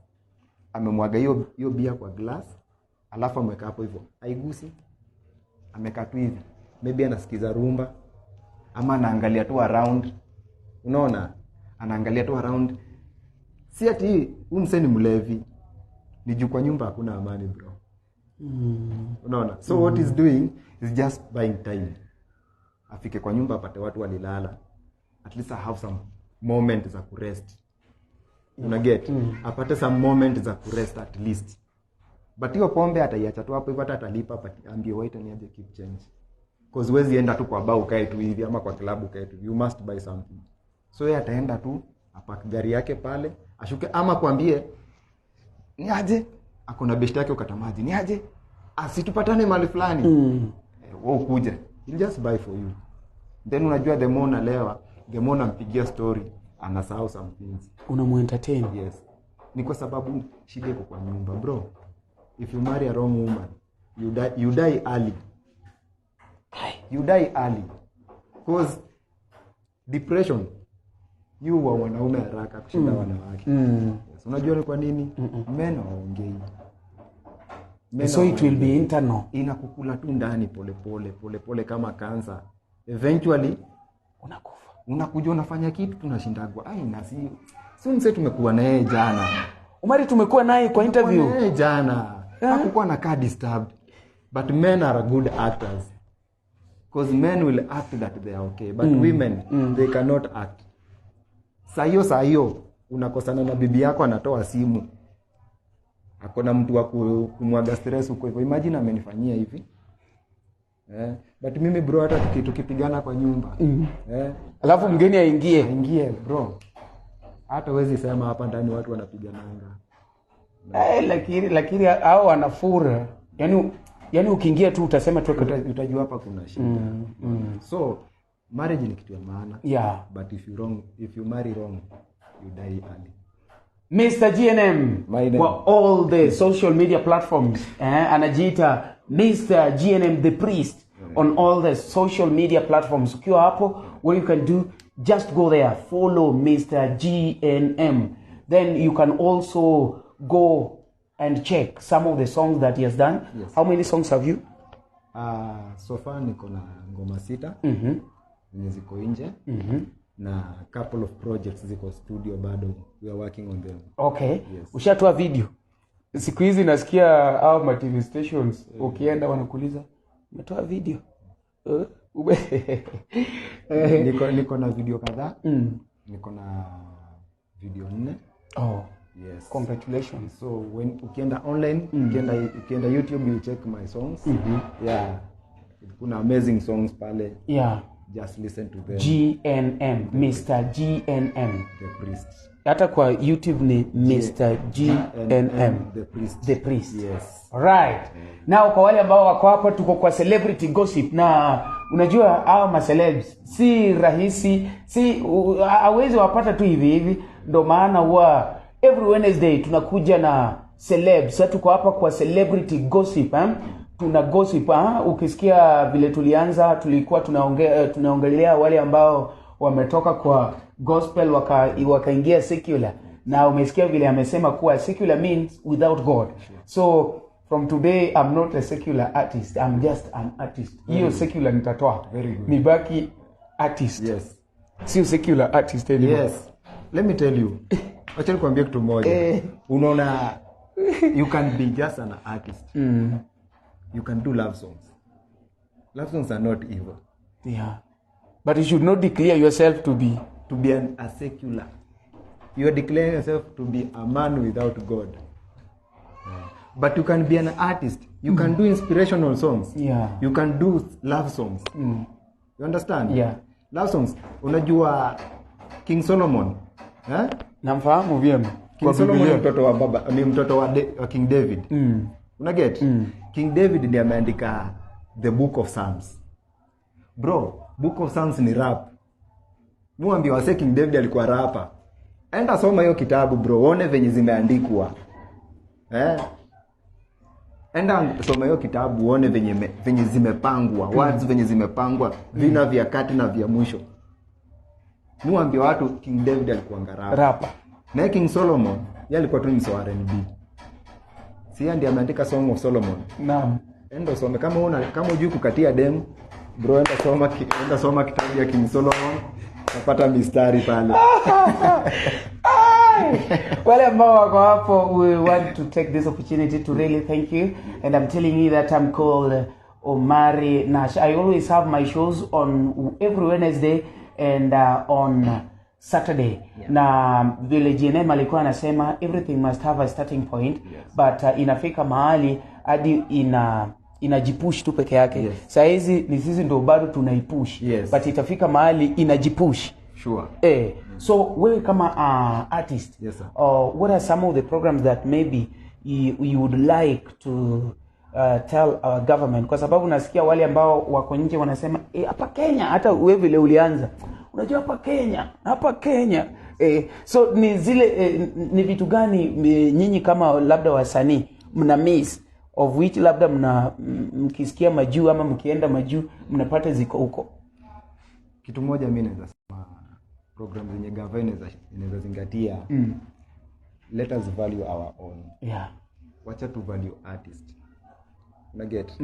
amemwaga hiyo hiyo bia kwa glass, alafu ameweka hapo hivyo, aigusi, amekaa tu hivi, maybe anasikiza rumba ama anaangalia tu around. Unaona, anaangalia tu around. Si ati huu msee ni mlevi, ni juu kwa nyumba hakuna amani, bro. Unaona? So what he's doing is just buying time. Afike kwa nyumba apate watu walilala, at least I have some moment za kurest. Una get? Apate some moment za kurest at least. But hiyo pombe ataiacha tu hapo hivyo, hata atalipa, ambie waiter niaje, keep change, cause huwezi enda tu kwa bar ukae tu hivi, ama kwa club ukae tu. You must buy something. So yeye ataenda tu apark gari yake pale, ashuke, ama kwambie ni aje, ako na best yake ukata maji, ni aje, asitupatane mahali fulani. Wewe ukuje, he'll just buy for you. Then unajua the more unalewa, the more unampigia story, anasahau some things. Unamuentertain. Yes, ni kwa sababu shida iko kwa nyumba, bro. If you marry a wrong woman, you die, you die early. You die early, cause depression yu wa wanaume haraka kushinda wanawake. Yes. Unajua ni kwa nini? Men hawaongei. Men So it will be hawaongei. Internal. Inakukula tu ndani polepole polepole kama kansa. Eventually Unakufa. Unakuja unafanya kitu, tunashindagwa, ai, na si mse tumekuwa na yeye jana? Umari tumekuwa naye kwa interview. Tumekuwa na yeye jana, hakukuwa na kaa disturbed. But men are good actors, because men will act that they are okay, but women, they cannot act. Saa hiyo saa hiyo unakosana na bibi yako, anatoa simu, akona mtu wa kumwaga stress huko hivyo, imagine amenifanyia hivi, eh. But mimi, bro, hata tukipigana kwa nyumba, eh, Alafu mgeni aingie. Aingie, bro, hata huwezi sema hapa ndani watu wanapigananga. Eh, lakini hao wanafura, yani ukiingia tu utasema tu Utajua hapa kuna shida. So marriage ni kitu ya maana, but if you marry wrong, you die early. Mr. GNM. My name. Kwa all the social media platforms, eh, anajiita Mr. GNM the Priest on all the social media platforms. Ukiwa hapo, what you can do, just go there, follow Mr. GNM. Then you can also go and check some of the songs that he has done. Yes. How many songs have you? So far niko na ngoma sita zenye ziko nje, na couple of projects ziko studio bado, we are working on them. Okay. Yes. Ushatoa video? Siku hizi nasikia au ma TV stations ukienda wanakuuliza, umetoa video? Niko na video kadhaa. Niko na video nne. Oh, Yes. congratulations. So when ukienda online, ukienda YouTube, you check my songs. Yeah, kuna amazing songs pale. Just listen to them. GNM, Mr. GNM. The Priest. Hata kwa YouTube ni Mr. GNM The Priest. The Priest. Yes. Right. Now kwa wale ambao wako hapa, tuko kwa celebrity gossip, na unajua hawa macelebs si rahisi, si hawezi wapata tu hivi hivi, ndo maana huwa every Wednesday tunakuja na celebs. Sasa tuko hapa kwa celebrity gossip, eh? Tuna gossip, eh? Ukisikia vile tulianza, tulikuwa tunaongelea wale ambao wametoka kwa gospel wakaingia secular, na umesikia vile amesema kuwa secular means without God. So from today I'm not a secular artist, I'm just an artist. Hiyo secular nitatoa. Very good. Nibaki artist, sio secular artist anymore. Yes, let me tell you, wacha nikwambie kitu moja. Unaona, you can be just an artist. You can do love songs. Love songs are not evil. Yeah, but you should not declare yourself to be To be a secular, you are declaring yourself to be a man without God. Yeah. But you can be an artist. You can do inspirational songs. You can do love songs. You understand? Yeah. Love songs. Unajua King Solomon, eh? Namfahamu vyema. King Kwa Solomon ni Biblia. mtoto wa baba, ni mtoto wa King David. Una get? King David ndiye ameandika the Book of Psalms. Bro, Book of Psalms ni rap. Muambie wase King David alikuwa rapper. Enda soma hiyo kitabu, bro, uone venye zimeandikwa. Eh? Enda soma hiyo kitabu uone venye zimepangwa, words venye zimepangwa, vina vya kati na vya mwisho. Muambie watu King David alikuwa rapper. Rapper. Na King Solomon, yeye alikuwa tu ni msee wa R&B. Si yeye ndiye ameandika Song of Solomon? Naam. Enda usome kama hujui kukatia dem, bro, enda soma kitabu ya King Solomon, utapata mistari pale. Wale ambao wako hapo, we want to take this opportunity to really thank you, and I'm telling you that I'm called Omari Nash. I always have my shows on every Wednesday and on Saturday. Na vile GNM alikuwa anasema, everything must have a starting point. But inafika mahali hadi inajipush tu peke yake. Saa hizi ni sisi ndo bado tunaipush, but itafika mahali inajipush. So wewe kama artist, Yes, sir. What are some of the programs that maybe you would like to tell our government? Kwa sababu nasikia wale ambao wako nje wanasema, hapa Kenya, hata wewe vile ulianza, unajua hapa Kenya, hapa Kenya, so ni zile ni vitu gani nyinyi kama labda wasanii mna miss, of which labda mna mkisikia majuu ama mkienda majuu mnapata ziko huko? Kitu moja mi naweza sema, program zenye gava inaweza zingatia, let us value our own. Wacha tu value artist, unaget?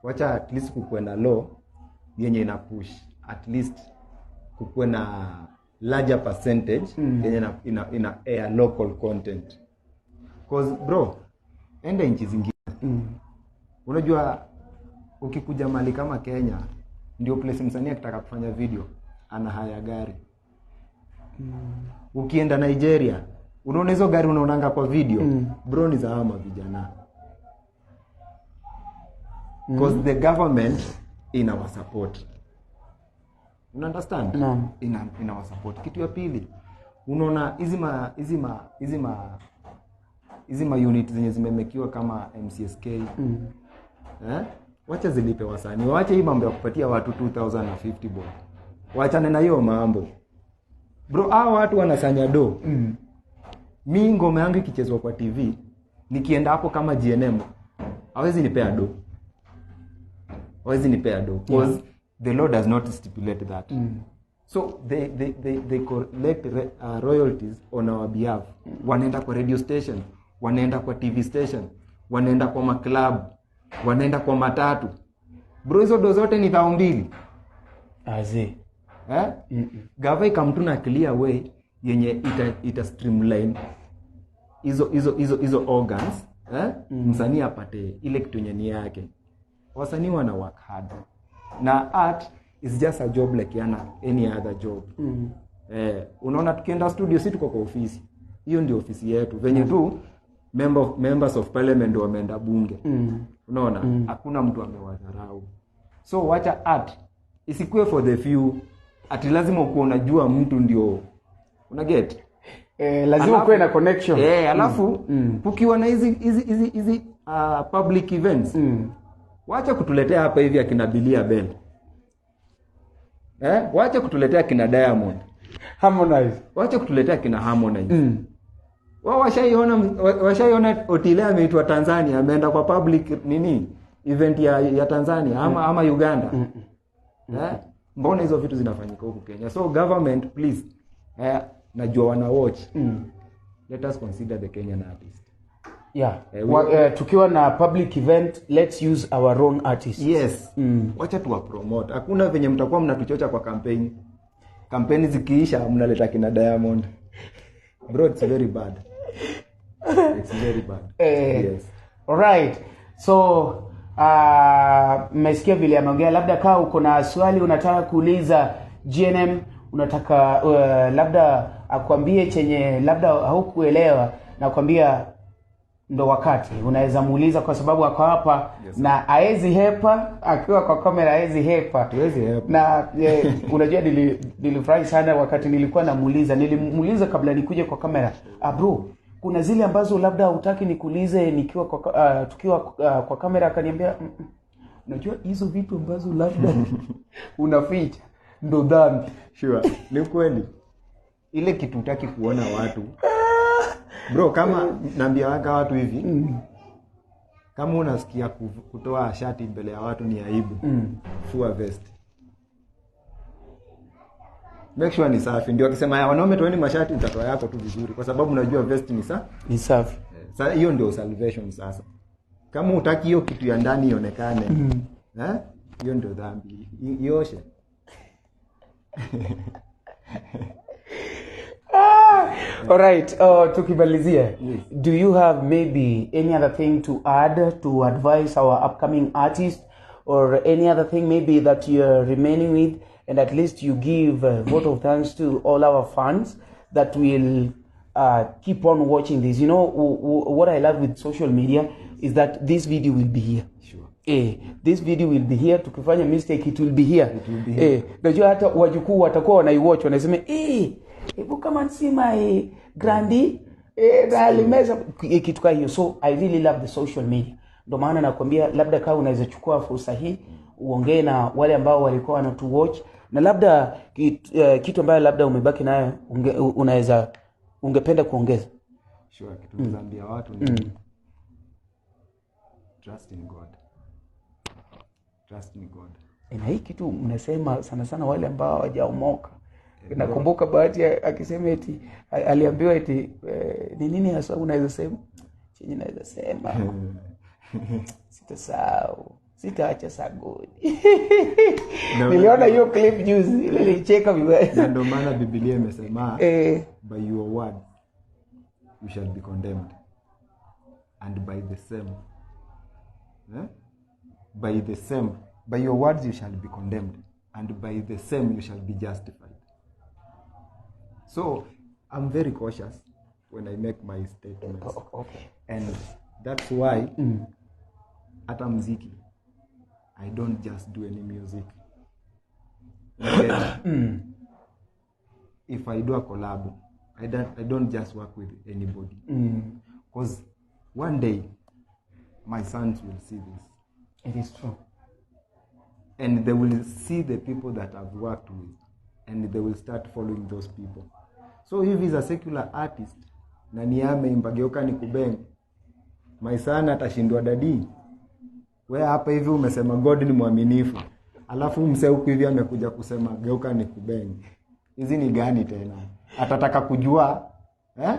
Wacha at least kukuwe na law yenye ina push at least kukuwe na larger percentage yenye ina air local content, 'cause bro, enda nchi zingine. Unajua ukikuja mali kama Kenya, ndio place msanii akitaka kufanya video ana hire gari. Ukienda Nigeria, unaona hizo gari unaonanga kwa video, bro, ni za hawa mavijana, 'cause the government inawasupport. Una understand? Naam. Inawasupport. Kitu ya pili, unaona hizi ma unit zenye zimemekiwa kama MCSK, eh? Wacha zilipe wasanii. Wache hii mambo ya kupatia watu 2050 bob. Wachane na hiyo mambo, bro. Hao watu wanasanya do. Mi ngoma yangu ikichezwa kwa TV, nikienda hapo kama GNM, hawezi nipea do, hawezi nipea do, 'cause the law does not stipulate that. So they collect royalties on our behalf. Wanaenda kwa radio station, wanaenda kwa TV station, wanaenda kwa maclub, wanaenda kwa matatu. Bro, hizo do zote ni 2000. Azi. Eh? Gava ikamtu na clear way yenye ita streamline hizo organs, eh? Msanii apate ile kitu yenye ni yake. Wasanii wana work hard, na art is just a job like any other job. Eh, unaona tukienda studio, si tuko kwa ofisi? Hiyo ndio ofisi yetu. Venye tu members of parliament ndio wameenda bunge. Unaona, hakuna mtu amewadharau. So wacha art isikuwe for the few, ati lazima ukuwa unajua mtu ndio una get. Lazima kuwe na connection. Eh, alafu kukiwa na hizi public events, wacha kutuletea hapa hivi akina Mbilia Bel, eh, wacha kutuletea akina Diamond. Harmonize. Wacha kutuletea akina Harmonize. Wao washaiona Otile ameitwa Tanzania, ameenda kwa public nini, event ya Tanzania ama Uganda, eh? Mbona hizo vitu zinafanyika huku Kenya? So government, please, eh, najua wana watch. Let us consider the Kenyan artist. Tukiwa na public event, let's use our own artists. Yes. Wacha tuwa promote. Hakuna venye mtakuwa mnatuchocha kwa campaign, kampeni zikiisha mnaleta kina Diamond. Bro, it's very bad, it's very bad. Yes. Alright. So mmesikia vile ameongea. Labda kaa uko na swali unataka kuuliza GNM, unataka labda akwambie chenye labda haukuelewa, nakwambia ndo wakati unaweza muuliza, kwa sababu ako hapa. Na aezi hepa akiwa kwa kamera, aezi hepa. Hatuwezi hepa. Na unajua nilifurahi sana wakati nilikuwa namuuliza, nilimuuliza kabla nikuje kwa kamera, "Ah, bro, kuna zile ambazo labda hutaki nikuulize nikiwa kwa, tukiwa kwa kamera?" Akaniambia, Unajua hizo vitu ambazo labda unaficha ndo dhambi." Sure, ni kweli. Ile kitu hutaki kuona watu, bro, kama naambia waka watu hivi, kama unasikia kutoa shati mbele ya watu ni aibu, fua vest, make sure ni safi, ndio akisema, "Ya, wanaume toeni mashati," utatoa yako tu vizuri, kwa sababu unajua vest ni sa Ni safi. Sa hiyo ndio salvation. Sasa kama hutaki hiyo kitu ya ndani ionekane, eh, hiyo ndio dhambi. Ioshe. All right, tukimalizia, do you have maybe any other thing to add to advise our upcoming artist, or any other thing maybe that you're remaining with, and at least you give a vote of thanks to all our fans that will keep on watching this? What I love with social media is that this video will be here. This video will be here. Tukifanya mistake, it will be here. It will be here. Najua hata wajukuu watakuwa wanaiwatch, wanasema, "Hebu kama nsima grandi na alimeza," kitu kaa hiyo. So I really love the social media. Ndo maana nakwambia labda kama unaweza chukua fursa hii uongee na wale ambao walikuwa wanatuwatch, na labda kitu ambayo labda umebaki nayo unaweza ungependa kuongeza. Sure, kitu naweza ambia watu ni trust in God, trust in God. Na hii kitu mnasema sana sana wale ambao hawajaomoka. Nakumbuka Bahati akisema eti aliambiwa eti ni nini hasa unaweza sema, chenye naweza sema, sitasahau, sitaacha sagodi. Niliona hiyo clip juzi, nilicheka vibaya. Na ndio maana Biblia imesema, "By your word you shall be condemned, and by the same," eh? By the same, "By your words you shall be condemned, and by the same you shall be justified." So I'm very cautious when I make my statements. And that's why hata mziki, I don't just do any music. You get? If I do a collab, I don't just work with anybody, because one day my sons will see this. It is true. And they will see the people that I've worked with, and they will start following those people. So if he's a secular artist na ni ameimba "Geuka Nikubeng," my son atashindwa, "Daddy, we hapa hivi umesema God ni mwaminifu, alafu msee huku hivi amekuja kusema 'Geuka Nikubeng.' Hizi ni gani tena?" Atataka kujua,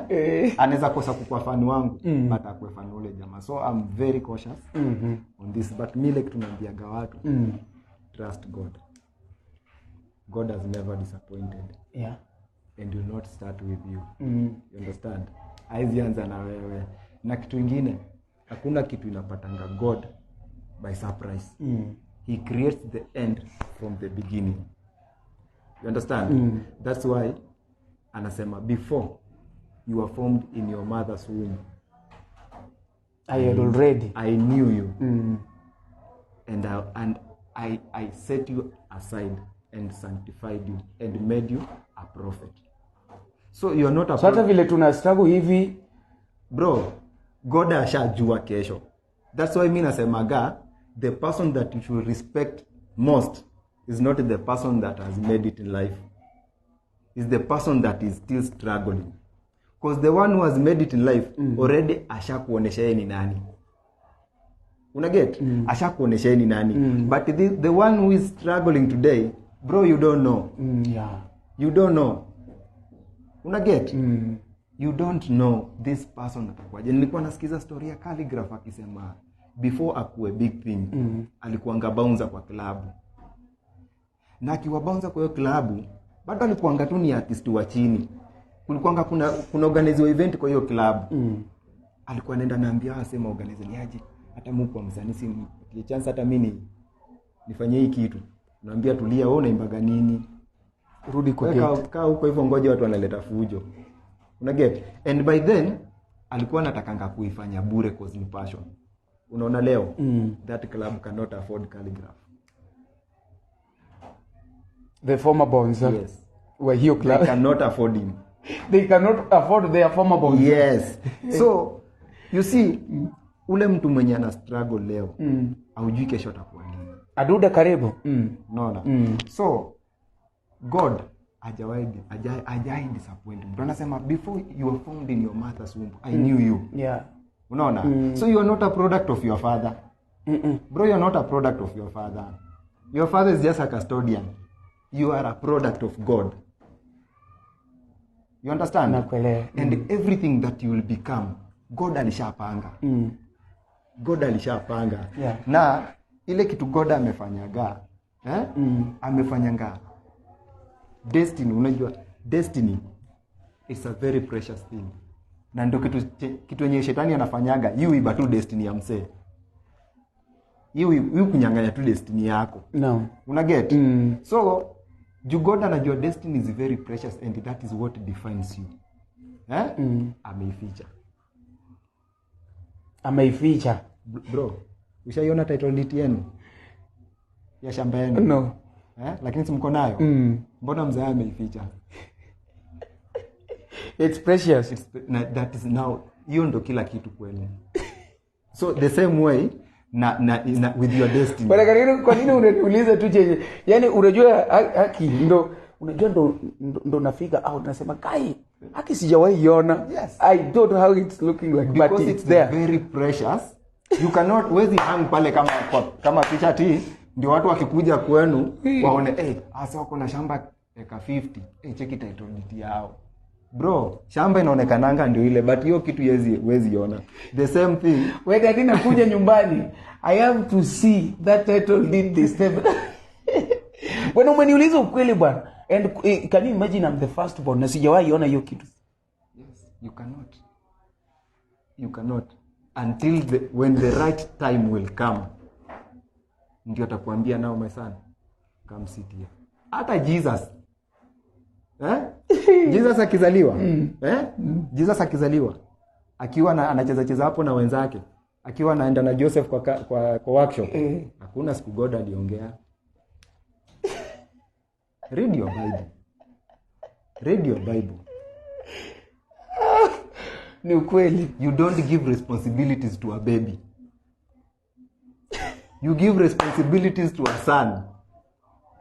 eh? Anaweza kosa kukua fan wangu, but akuwe fan ule jamaa. So I'm very cautious on this, but mi like tunaambiaga watu, trust God. God has never disappointed and will not start with you. You understand? Haizi anza na wewe. Na kitu ingine, hakuna kitu inapatanga God by surprise. He creates the end from the beginning. You understand? That's why anasema, "Before you were formed in your mother's womb, I had already I knew you, and I set you aside and sanctified you and made you a prophet." So you are not a So hata vile tuna struggle hivi, bro, God ashajua kesho. That's why mi nasemaga the person that you should respect most is not the person that has made it in life, is the person that is still struggling, because the one who has made it in life already ashakuonesha yeye ni nani. Unaget? Ashakuonesha yeye ni nani. But the one who is struggling today, bro, you don't know. You don't know. Unaget? You don't know this person atakuwaje. Nilikuwa nasikiza story ya Khaligraph akisema before akuwe big thing, alikuanga bouncer kwa klabu, na akiwa bouncer kwa hiyo klabu bado alikuanga tu ni artist wa chini. Kulikuanga kuna organize event kwa hiyo klabu. Alikuwa anaenda naambia wasema organize, "Ni aje, hata mimi kwa msanii si nipatie chance, hata mimi nifanye hii kitu?" Naambia, "Tulia, wewe unaimbaga nini? Rudi kwa Wewe gate." Kaa huko hivyo, ngoja watu wanaleta fujo." Una get? And by then alikuwa anatakanga kuifanya bure, cause ni passion. Unaona leo that club cannot afford Khaligraph. The former bouncer Yes. wa hiyo They club. Cannot afford him. They cannot afford their former bouncer. Yes. So you see, ule mtu mwenye ana struggle leo, haujui kesho atakuwa nini. Aduda, karibu. Unaona? So God hajawahi disappoint mtu. Anasema, "Before you were formed in your mother's womb, I knew you." Unaona? So you are not a product of your father. Bro, you are not a product of your father. Your father is just a custodian. You are a product of God. You understand? Nakuelewa. And everything that you will become, God alishapanga. God alishapanga. Na ile kitu God amefanyaga, eh? Amefanyanga destiny. Unajua destiny It's a very precious thing. Na ndio kitu yenye shetani anafanyaga, yuiba tu destiny ya msee. Yu kunyang'anya tu destiny yako. No. Una get? So juu God anajua destiny is very precious and that is what defines you. Eh? Ameificha. Ameificha. Bro, ushaiona title deed yenu ya shamba yenu? No. Eh? Lakini si mko nayo? Mbona mzee ameificha? It's precious. Na, that is now, hiyo ndo kila kitu kwenu. So the same way na with your destiny. Bwana Kariri, kwa nini unaniuliza tu chenye? Yaani unajua haki ndo unajua ndo nafika au nasema kai haki sijawahi iona. Yes. I don't know how it's looking like, but Because it's it's there. very precious. You cannot wezi hang pale kama picha ti ndio watu wakikuja kwenu waone asa wako na shamba eka 50. Cheki title deed yao. Bro, shamba inaonekananga ndio ile, but hiyo kitu huwezi ona. The same thing. When I nakuja nyumbani, I have to see that title deed this time. Bwana umeniuliza ukweli bwana. And can you imagine I'm the first born na sijawahi ona hiyo kitu. Yes, you cannot. You cannot until when the right time will come. Ndio atakwambia now my son, come sit here. Hata Jesus. Eh? Jesus akizaliwa. Eh? Jesus akizaliwa. Akiwa anacheza cheza hapo na wenzake. Akiwa anaenda na Joseph kwa workshop. Hakuna siku God aliongea. Read your Bible. Read your Bible. Ni ukweli. You don't give responsibilities to a baby. You give responsibilities to a son.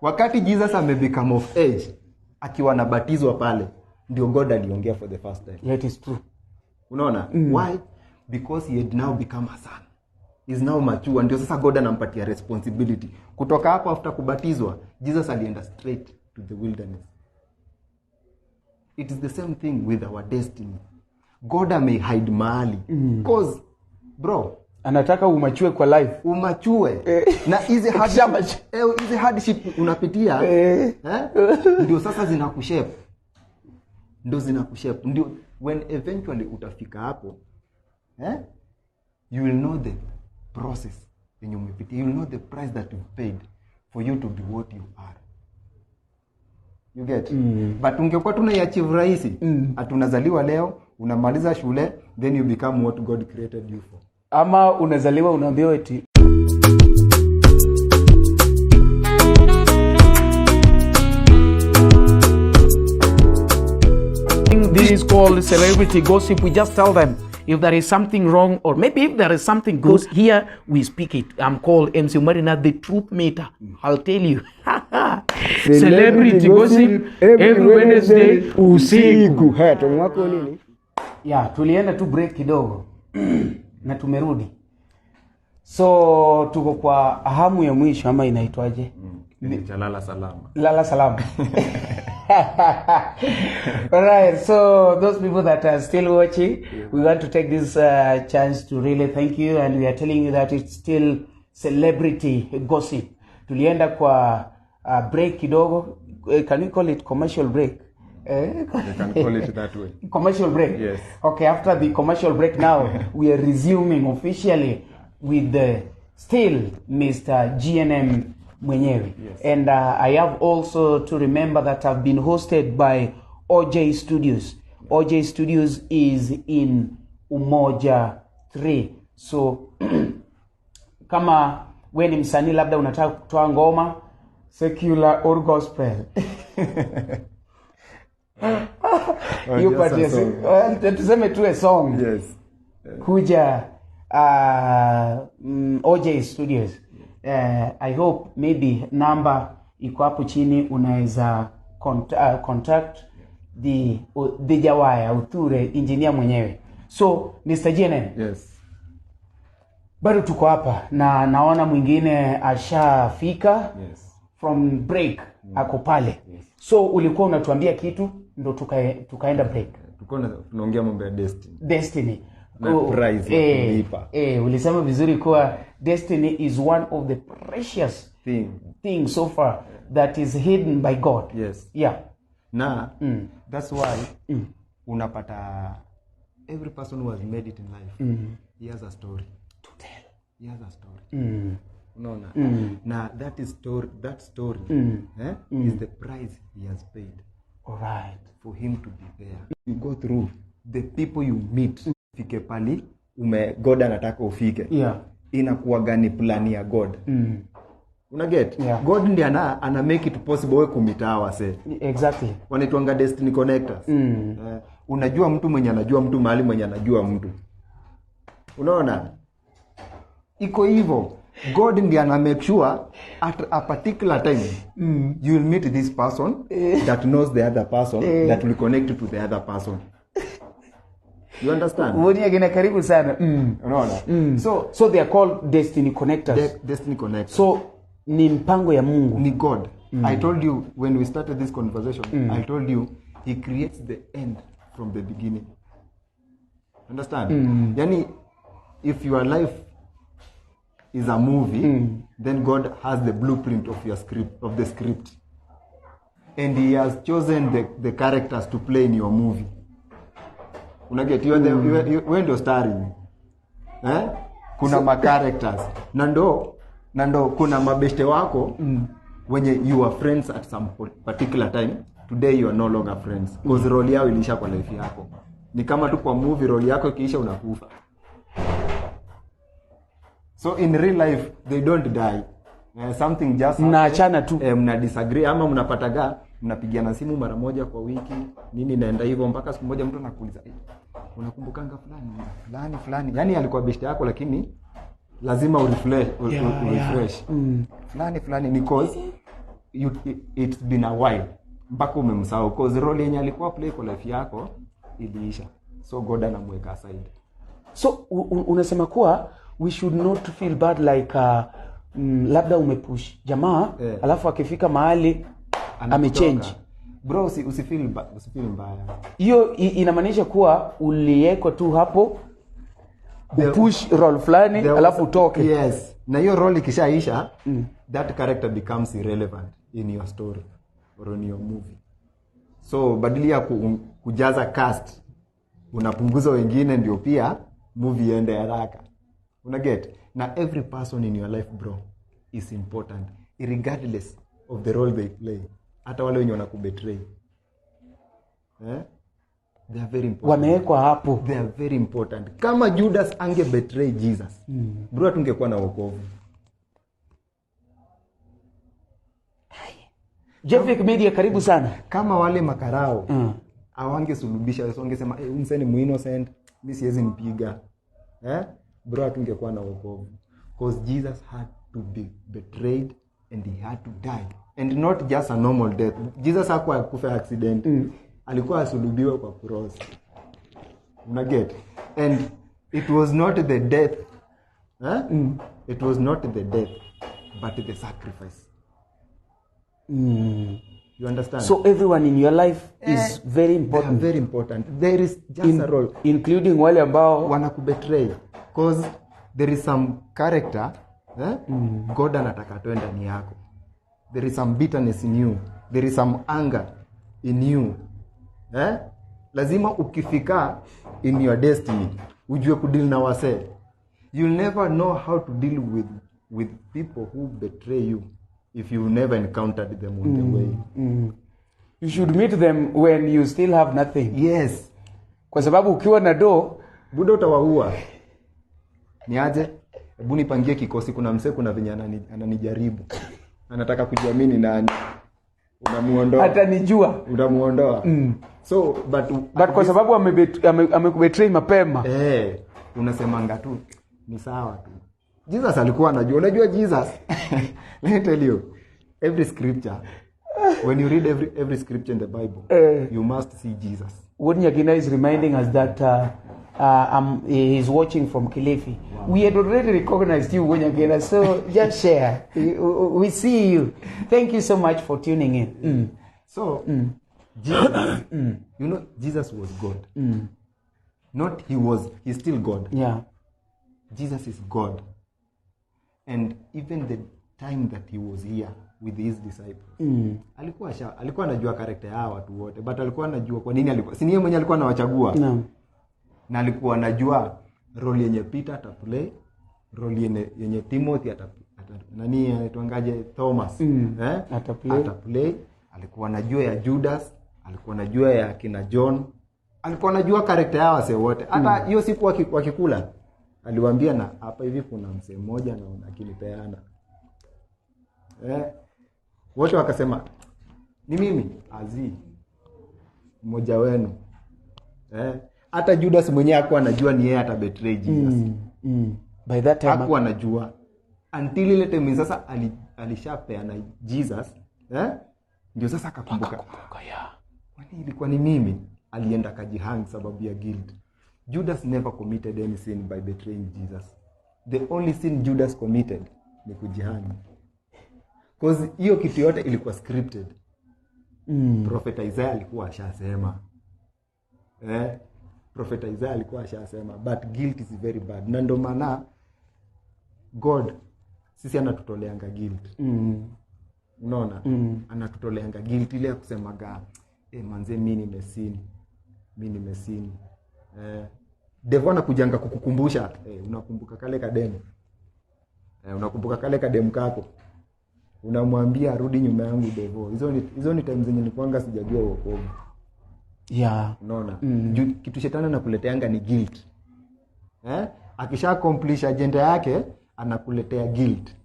Wakati Jesus amebecome of age, akiwa anabatizwa pale, ndio God aliongea for the first time. Yeah, it is true. Unaona? Why? Because he had now become a son. He is now mature. Ndio sasa God anampatia responsibility. Kutoka hapo after kubatizwa, Jesus alienda straight to the wilderness. It is the same thing with our destiny. God may hide mahali. Cause, bro, anataka umachue kwa life. Umachue. Na hizi hizi hardship unapitia, ndio sasa zinakushape. Ndio zinakushape. Ndio when eventually utafika hapo, you will know the process yenye umepitia. You will know the price that you've paid for you to be what you are. You get? But ungekuwa tunaiachieve rahisi, ati unazaliwa leo, unamaliza shule, then you become what God created you for. Ama unazaliwa unaambiwa eti This is called celebrity gossip. We just tell them if there is something wrong or maybe if there is something good. Here we speak it. I'm called MC Marina, the truth meter. I'll tell you. Celebrity gossip every Wednesday usiku. Haya, tomu wako nini? Yeah, tulienda tu break kidogo na tumerudi. So tuko kwa hamu ya mwisho ama inaitwaje? Lala salama. Lala salama. All right, so those people that are still watching, we want to take this chance to really thank you, and we are telling you that it's still celebrity gossip. Tulienda kwa break kidogo. Can we call it commercial break? You can call it that way. Commercial break? Yes. Okay, after the commercial break now, we are resuming officially with the still Mr. GNM mwenyewe. Yes. And I have also to remember that I've been hosted by OJ Studios. OJ Studios is in Umoja 3. So kama we ni msanii labda unataka kutoa ngoma secular or gospel. You Just a part song. tuseme tu a song. Yes. Kuja OJ Studios. I hope maybe number iko hapo chini, unaweza contact the Jawaya Uthure engineer mwenyewe. So Mr. GNM. Yes. Bado tuko hapa na naona mwingine ashafika. Yes. From break ako pale. Yes. So ulikuwa unatuambia kitu ndo tukaenda break. Tulikuwa tunaongea mambo ya destiny. Destiny. Na price ya kulipa. Ulisema vizuri kuwa destiny is one of the precious thing so far that is hidden by God. Yes. Yeah. Na that's why Unapata every person who has made it in life, he has a story To tell. He has a story. Unaona? Na that is story, that story is the price he has paid All right. for him to be there. You go through the people you meet, fike pali ume God anataka ufike. Inakuwaga ni plan ya God. Unaget? Yeah. God ndiye ana make it possible wewe kumeet wase. Wanaitwanga destiny connectors. Eh, unajua mtu mwenye anajua mtu mahali mwenye anajua mtu. Unaona? Iko hivyo. God ndiye ana make sure at a particular time you will meet this person that knows the other person that will connect you to the other person. You understand? Uoni akina, karibu sana. Unaona? So So they are called destiny connectors. Destiny connectors. So ni mpango ya Mungu. Ni God. I told you when we started this conversation, I told you he creates the end from the beginning. Understand? Yani, if your life is a movie, then God has the blueprint of your script, of the script, and he has chosen the characters to play in your movie. Unaget? You are the, you, wewe ndio starring, eh? Kuna ma characters na ndo kuna mabeshte wako wenye you are friends at some particular time. Today you are no longer friends because role yao iliisha kwa life yako. Ni kama tu kwa movie, role yako ikiisha unakufa. So in real life they don't die. Something just Mnaachana tu. Eh, mna disagree ama mnapataga mnapigiana simu mara moja kwa wiki, nini, naenda hivyo mpaka siku moja mtu anakuuliza, "Eh, unakumbukanga fulani fulani fulani?" Yani alikuwa beshte yako, lakini lazima urefresh, urefresh. Fulani fulani ni cause it's been a while mpaka umemsahau, cause role yenye alikuwa play kwa life yako iliisha, so God anamweka aside. So unasema kuwa we should not feel bad, like labda umepush jamaa, alafu akifika mahali Anakutoka. Amechange. Bro, usifeel mbaya. Hiyo inamaanisha kuwa uliekwa tu hapo upush role fulani, alafu utoke. Yes, na hiyo role ikishaisha, that character becomes irrelevant in your story or in your movie. So badili ya kujaza cast, unapunguza wengine ndio pia movie iende haraka. Una get? Na every person in your life, bro, is important regardless of the role they play. Hata wale wenye wanakubetray, eh? They are very important. Wamewekwa hapo. They are very important. Kama Judas ange betray Jesus, bro, tungekuwa na wokovu. Jeffrick Media, karibu sana. Kama wale makarao awangesulubisha Yesu, wangesema, "Hey, msee ni muinnocent, mi siwezi mpiga," eh? Bro, hatungekuwa na wokovu, cause Jesus had to be betrayed and he had to die, and not just a normal death. Jesus hakuwa akufa accident. Alikuwa asulubiwe kwa cross. Unaget? And it was not the death, eh? It was not the death but the sacrifice. You understand? So everyone in your life is very They are important. Very important. There is just a role. Including wale ambao Wanakubetray, cause there is some character, eh? God anataka atoe ndani yako. There is some bitterness in you, there is some anger in you, eh? Lazima ukifika in your destiny ujue kudeal na wasee. You'll never know how to deal with people who betray you if you never encountered them on the way. You should meet them when you still have nothing, Yes. kwa sababu ukiwa na do Buda, utawaua. Ni aje, hebu nipangie kikosi, kuna msee, kuna venye ananijaribu, anataka kujiamini nani. Unamuondoa. Atanijua. Utamuondoa. So but, But kwa sababu amekubetray mapema, eh, unasemanga tu ni sawa tu. Jesus alikuwa anajua. Unajua Jesus, let me tell you, every scripture, when you read every scripture in the Bible, you must see Jesus. Wonyagina is reminding us that he's watching from Kilifi. We had already recognized you, Wonyagina, so just share. We see you. Thank you so much for tuning in. So Jesus, Jesus was God. Not he was, he's still God. Jesus is God. And even the time that he was here with his disciples, alikuwa anajua character ya hawa watu wote, but alikuwa anajua kwa nini alikuwa, si ni yeye mwenyewe alikuwa anawachagua? Naam. Na alikuwa anajua role yenye Peter ataplay, role yenye Timothy nani anaitwangaje, Thomas, eh? Ataplay. Ataplay. Alikuwa anajua ya Judas, alikuwa anajua ya kina John, alikuwa anajua character yao wasee wote. Hata hiyo siku wakikula aliwaambia, na hapa hivi kuna msee mmoja naona akinipeana. Wote wakasema ni mimi, azi mmoja wenu. Hata Judas mwenyewe hakuwa anajua ni yeye atabetray Jesus. By that time Hakuwa anajua until ile time sasa alishapeana Jesus, Ndio sasa akakumbuka. Akakumbuka, yeah. Kwani ilikuwa ni mimi? Alienda kajihang sababu ya guilt. Judas never committed any sin by betraying Jesus. The only sin Judas committed ni kujihang. 'Cause hiyo kitu yote ilikuwa scripted. Prophet Isaiah alikuwa ashasema. Prophet Isaiah alikuwa ashasema, but guilt is very bad. Na ndio maana God sisi anatutoleanga guilt. Unaona? Anatutoleanga guilt ile ya kusemaga, manze mimi nimesin. Mimi nimesin. Devil anakujanga kukukumbusha, unakumbuka kale kademu. Unakumbuka kale kademu kako. Unamwambia rudi nyuma yangu devil. Hizo ni time zenye nilikuanga sijajua wokovu. Unaona? Juu kitu shetani anakuleteanga ni guilt. Akisha accomplish agenda yake anakuletea guilt.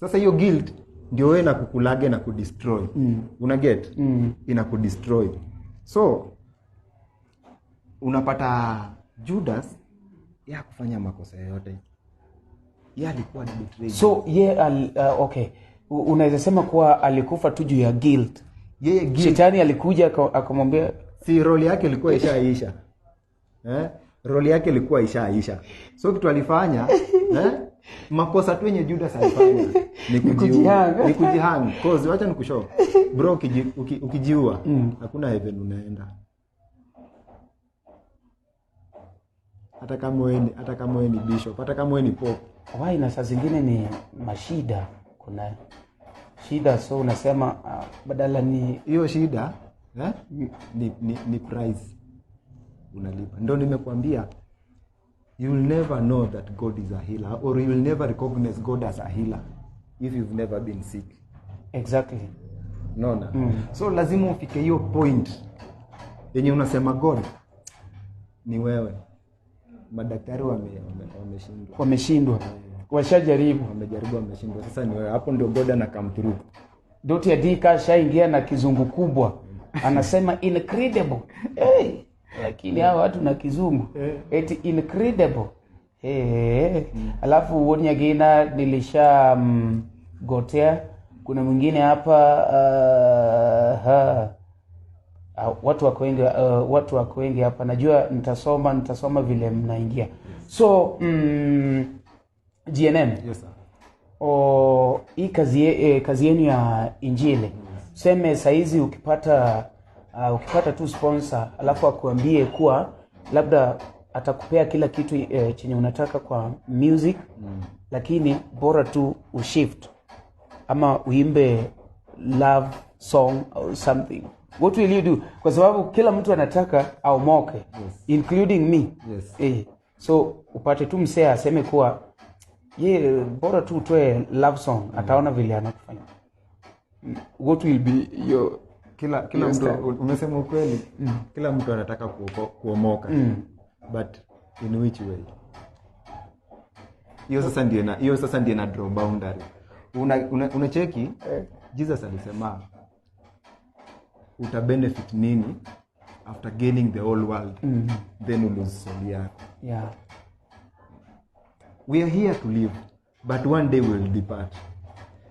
Sasa hiyo guilt ndio wewe inakukulage na kudestroy. Una get? Inakudestroy. So unapata Judas ya kufanya makosa yoyote. Yeye alikuwa ni betray. So ye okay. Unaweza sema kuwa alikufa tu juu ya guilt. Yeye guilt. Shetani alikuja akamwambia Si role yake ilikuwa ishaisha. Role yake ilikuwa ishaisha. So kitu alifanya, makosa tu yenye Judas alifanya ni kujiua. Kujihang. Ni kujihang. 'Cause wacha nikushow. Bro, ukijiua, hakuna heaven unaenda. Hata kama wewe ni bishop, hata kama wewe ni pope. Why, na saa zingine ni mashida, kuna shida, so unasema badala ni hiyo shida, ni price unalipa. Ndio nimekuambia you will never know that God is a healer, or you will never recognize God as a healer if you've never been sick. Unaona? So lazima ufike hiyo point yenye unasema God ni wewe. Madaktari wameshindwa. Wameshindwa. Washajaribu. Wamejaribu, wameshindwa. Sasa ni wewe. Hapo ndio God ana come through. Doti ya Dika ashaingia na kizungu kubwa. Anasema incredible. Hey, lakini hawa watu na kizungu. Eti incredible. Hey. Alafu Wonyagina nilisha gotea. Kuna mwingine hapa, ha. Watu wako wengi hapa. Najua nitasoma vile mnaingia. So, GNM. Yes sir. O, hii kazi yenu ya Injili. Seme saizi ukipata tu sponsor alafu akuambie kuwa labda atakupea kila kitu chenye unataka kwa music, lakini bora tu ushift ama uimbe love song or something. What will you do? Kwa sababu kila mtu anataka aomoke, including me. So upate tu msee aseme kuwa ye bora tu utoe love song, ataona vile anakufanya. What will be your Kila your mtu style? Umesema ukweli. Kila mtu anataka kuomoka. But in which way? Hiyo sasa ndio ina draw boundary. Unacheki? Jesus alisema uta benefit nini after gaining the whole world, then you lose soul yako. We are here to live, but one day we will depart.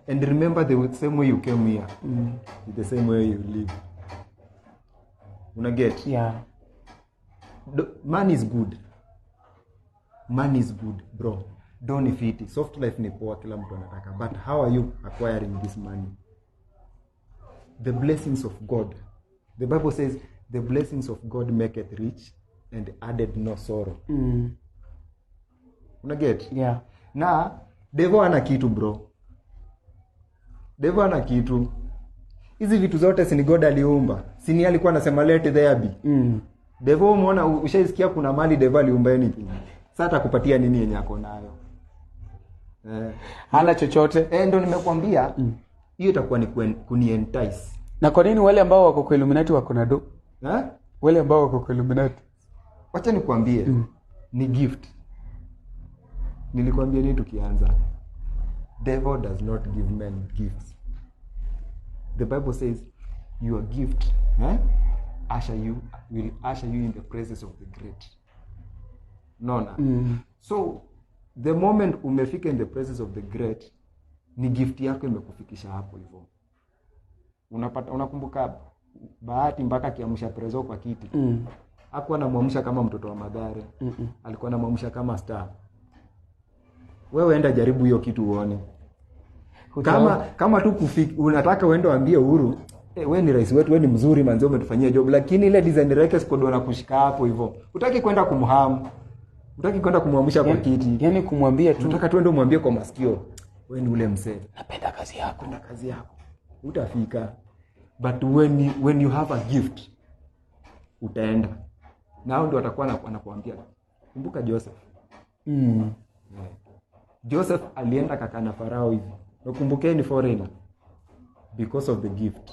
And remember, the same way you came here, is the same way you live. Una get? Money is good. Money is good, bro. Don't fit. Soft life ni poa, kila mtu anataka. But how are you acquiring this money? The blessings of God. The Bible says, the blessings of God maketh rich and added no sorrow. Una get? Na devil ana kitu, bro. Devil ana kitu. Hizi vitu zote si ni God aliumba. Si ni alikuwa anasema let there be. Devil umeona, ushaisikia kuna mali devil aliumba anything? Sasa atakupatia nini yenye ako nayo? Hana chochote. Ndo nimekuambia hiyo itakuwa ni kunientice. Na kwa nini wale ambao wako kwa Illuminati wako na do? Eh? Wale ambao wako kwa Illuminati. Wacha nikwambie, ni gift. Nilikwambia nini tukianza? Devil does not give men gifts. The Bible says your gift, usher you, will usher you in the presence of the great. Nona. So the moment umefika in the presence of the great, ni gift yako imekufikisha hapo hivyo. Unapata, unakumbuka Bahati mpaka akiamsha prezo kwa kiti. Hakuwa anamwamsha kama mtoto wa Mathare. Alikuwa anamwamsha kama star. Wewe enda jaribu hiyo kitu uone. Kama tu unataka uende uambie Uhuru, wewe ni rais wetu, wewe ni mzuri manzi, umetufanyia job, lakini ile design yake squad wanakushika hapo hivyo. Hutaki kwenda kumhamu. Hutaki kwenda kumwamsha kwa kiti. Yaani kumwambia tu. Unataka tu uende umwambie kwa masikio, wewe ni ule mzee. Napenda kazi yako. Napenda kazi yako. Utafika. But when you have a gift, utaenda. Na hao ndio watakuwa wanakuambia. Kumbuka Joseph. Yeah. Joseph alienda kaka na Farao hivi. Nakumbukeni foreigner because of the gift.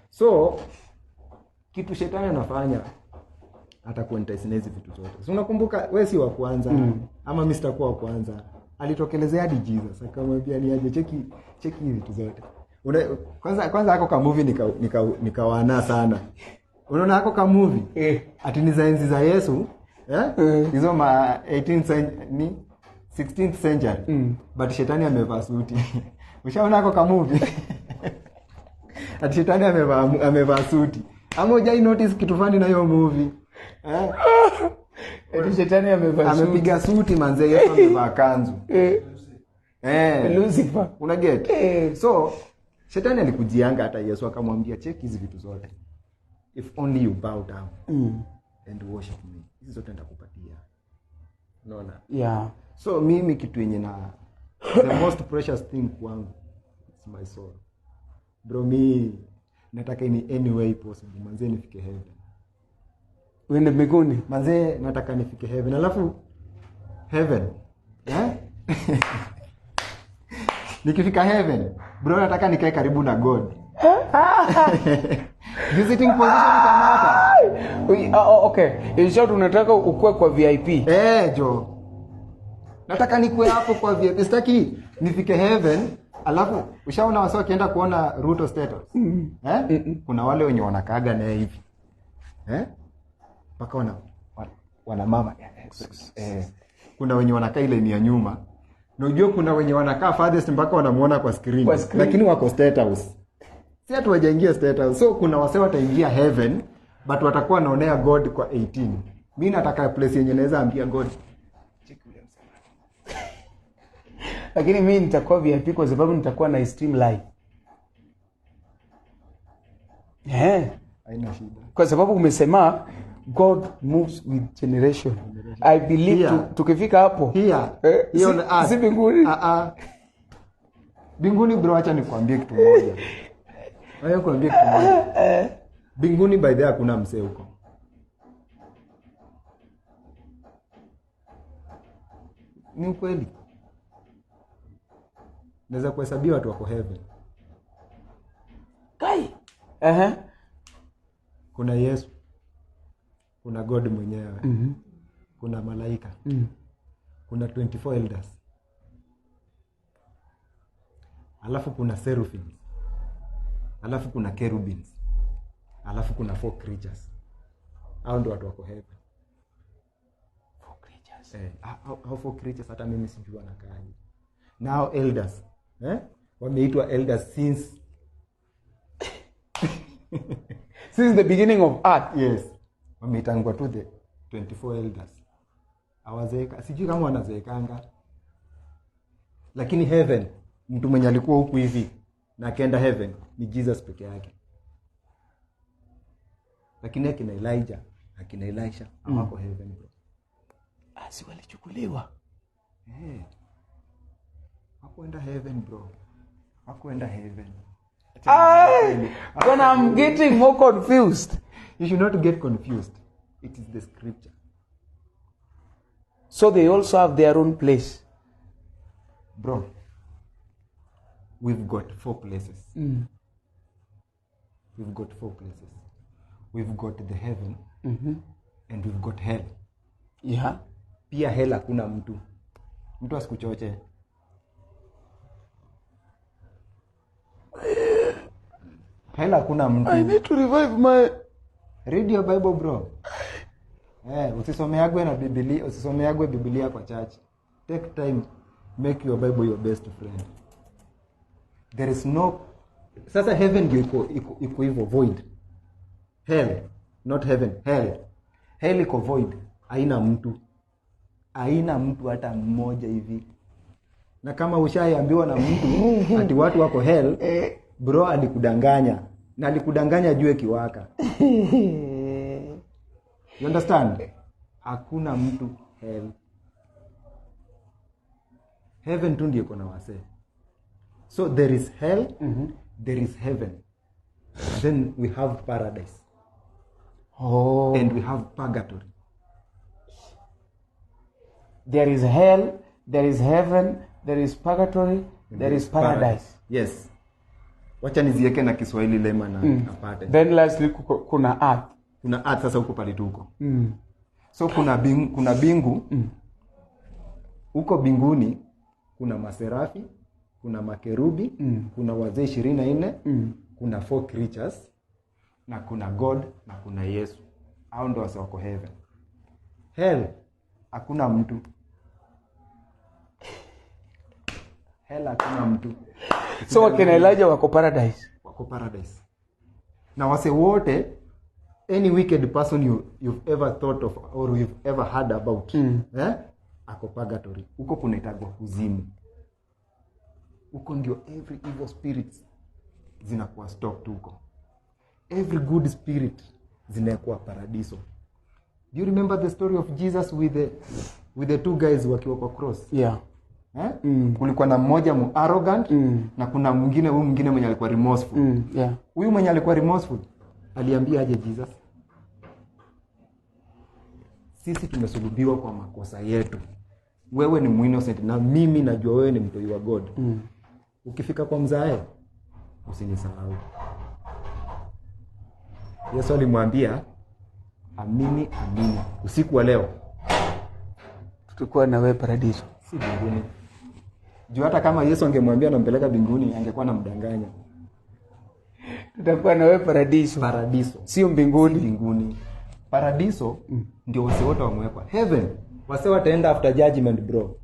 So kitu shetani anafanya atakuentice na hizi vitu zote. So unakumbuka wewe si wa kwanza, ama mimi sitakuwa wa kwanza. Alitokelezea hadi Jesus akamwambia ni aje, cheki hizi vitu zote. Kwanza hako ka movie nikawana sana. Unaona hako ka movie? Ati ni za enzi za Yesu, Hizo ma 18th ni 16th century. But shetani amevaa suti. Ushaona hako ka movie? Ati shetani amevaa suti. Ama hujai notice kitu fani na hiyo movie? Ati shetani amevaa suti. Amepiga suti manze, Yesu amevaa kanzu. Lucifer. Una get? So shetani alikujianga hata Yesu akamwambia check hizi vitu zote. If only you bow down and worship me. Hizi zote nitakupatia. Unaona? Yeah. So mimi kitu yenye na the most precious thing kwangu is my soul. Bro, mi nataka in any way possible manze nifike heaven. Uende mbinguni. Manze nataka nifike heaven. Alafu heaven. Nikifika heaven, bro nataka nikae karibu na God. Visiting position itamata. Okay. In short unataka ukue kwa VIP. Jo. Nataka nikue hapo kwa VIP. Sitaki nifike heaven, alafu ushaona wasa wakienda kuona Ruto status. Kuna wale wenye wanakaaga naye hivi. Mpaka wana mama. Kuna wenye wanakaa ile ni ya nyuma. Na unajua kuna wenye wanakaa farthest mpaka wanamuona kwa screen. Lakini wako status. Si hatu wajaingia status. So kuna wase wataingia heaven but watakuwa wanaonea God kwa 18. Mimi nataka place yenye naweza ambia God. Lakini mimi nitakuwa VIP kwa sababu nitakuwa na stream live. Haina shida. Kwa sababu umesema God moves with generation. I believe tukifika hapo. Si mbinguni. Mbinguni bro, acha nikwambie kitu moja. Acha nikwambie kitu moja. Mbinguni by the way hakuna msee huko. Ni ukweli. Naweza kuhesabia watu wako heaven. Kai. Kuna Yesu. Kuna God mwenyewe. Kuna malaika. Kuna 24 elders. Alafu kuna seraphims. Alafu kuna cherubims. Alafu kuna 4 creatures. Hao ndio watu wako heaven. 4 creatures. Hao 4 creatures hata mimi sijui wanakaaje. Now elders, Wameitwa elders since the beginning of earth. Yes. Wameitangwa tu the 24 elders. Hawazeeka, sijui kama wanazeekanga. Lakini heaven, mtu mwenye alikuwa huku hivi na akaenda heaven ni Jesus peke yake. Lakini akina Elijah, akina Elisha hawako heaven bro. Si walichukuliwa. Hakuenda heaven bro. Hawakuenda heaven. Ay, when I'm getting more confused. You should not get confused. It is the scripture. So they also have their own place. Bro, we've got four places. We've got four places. We've got the heaven and we've got hell. Pia hell hakuna mtu. Mtu asikuchoche. Hell hakuna mtu. I need to revive my Read your Bible, bro. Usisomeagwe na Biblia, usisomeagwe Biblia kwa church. Take time, make your Bible your best friend. There is no, sasa heaven ndio iko hivyo void. Hell, not heaven, hell. Hell iko void, haina mtu. Haina mtu hata mmoja hivi. Na kama ushaiambiwa na mtu ati watu wako hell, bro alikudanganya. Na alikudanganya jue kiwaka. You understand? Hakuna mtu hell. Heaven tu ndio iko na wasee. So there is hell, there is heaven. Then we have paradise. Oh. And we have purgatory. There is hell, there is heaven, there is purgatory, there is paradise. Yes. Wacha nizieke na Kiswahili lema na apate. Then lastly kuna earth. Kuna earth sasa huko pale tuko. So kuna bingu. Huko binguni kuna maserafi, kuna makerubi, kuna wazee 24, kuna four creatures na kuna God na kuna Yesu. Hao ndio wase wako heaven. Hell hakuna mtu. Hell hakuna mtu. So wakina Elijah wako paradise. Wako paradise. Na wase wote, any wicked person you've ever thought of or you've ever heard about, ako purgatory. Huko kunaitagwa kuzimu. Huko ndio every evil spirits zinakuwa stopped huko. Every good spirit zinakuwa paradiso. Do you remember the story of Jesus with the two guys wakiwa kwa cross? Yeah. Kulikuwa na mmoja mu arrogant na kuna mwingine, huyu mwingine mwenye alikuwa remorseful. Huyu mwenye alikuwa remorseful aliambia aje Jesus? Sisi tumesulubiwa kwa makosa yetu. Wewe ni innocent na mimi najua wewe ni mtoi wa God. Ukifika kwa mzae usinisahau. Yesu alimwambia amini amini usiku wa leo tutakuwa na wewe paradiso. Si mbinguni. Juu hata kama Yesu angemwambia anampeleka mbinguni angekuwa anamdanganya. Tutakuwa na wewe paradiso. Paradiso. Sio mbinguni. Si mbinguni. Paradiso ndio wase wote wamewekwa. Heaven wase wataenda after judgment, bro.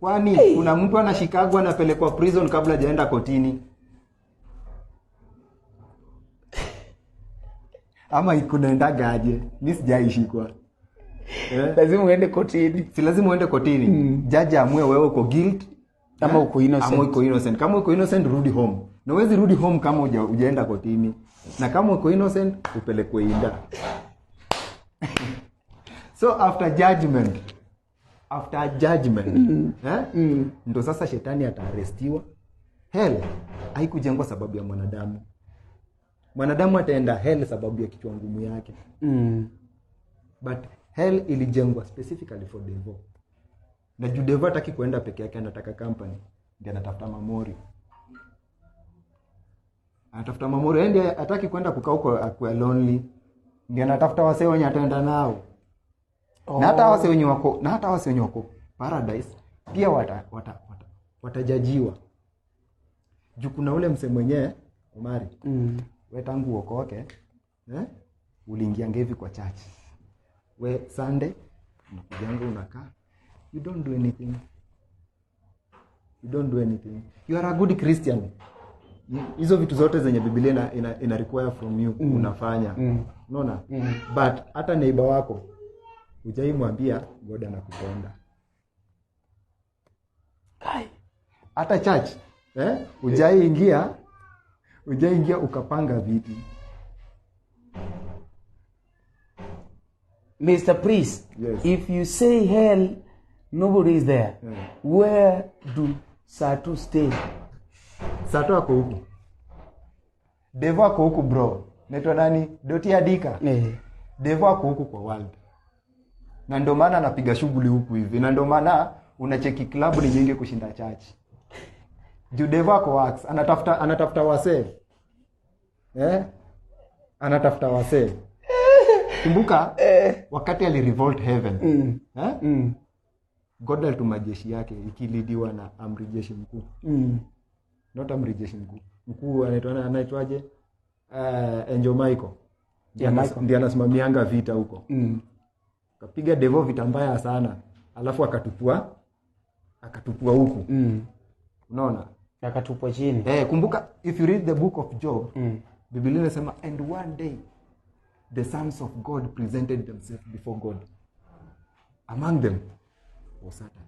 Kwani kuna mtu anashikagwa anapelekwa prison kabla hajaenda kotini? Ama kunaendaga aje? Mimi sijaishikwa. Lazima uende kotini. Si lazima uende kotini. Judge amue wewe uko guilt ama uko innocent. Ama uko innocent. Kama uko innocent rudi home. Na huwezi rudi home kama hujaenda kotini. Na kama uko innocent upelekwe inda. So after judgment, ndo sasa shetani ataarestiwa. Hell haikujengwa sababu ya mwanadamu. Mwanadamu ataenda hell sababu ya kichwa ngumu yake. But hell ilijengwa specifically for devil. Na juu devil hataki kuenda peke yake, anataka company. Ndiye anatafuta mamori. Anatafuta mamori, ndiye hataki kwenda kukaa huko akuwe lonely. Ndiye anatafuta wasee wenye ataenda nao. Oh. Na hata wasee wenye wako, na hata wasee wenye wako paradise pia watajajiwa. Juu kuna ule msee mwenyewe Omari. We tangu uokoke, uliingia hivi kwa church. We Sunday unakujanga unakaa. You don't do anything. You don't do anything. You are a good Christian. Hizo vitu zote zenye Biblia ina require from you unafanya. Unaona? But hata neighbor wako hujaimwambia God anakupenda. Kai. Hata church, hujaingia ukapanga viti. Mr. Priest, Yes. If you say hell Nobody is there. Where do Sato stay? Sato ako huku, Devo ako huku bro. Naitwa nani? Doti Adika. Devo ako huku kwa world, na ndio maana anapiga shughuli huku hivi, na ndio maana unacheki club ni nyingi kushinda church, juu Devo ako works, anatafuta wasee, eh? Anatafuta wasee. Kumbuka wakati ali revolt heaven, eh? God alituma jeshi yake ikileadiwa na amri jeshi mkuu. Not amri jeshi mkuu, mkuu anaitwaje? Angel Michael. Yeah, Michael. Ndiye anasimamianga vita huko. Kapiga Devo vita mbaya sana, alafu akatupua huku. Unaona? Akatupwa chini. Eh, kumbuka if you read the book of Job, Biblia inasema, "And one day the sons of God presented themselves before God. Among them was Satan."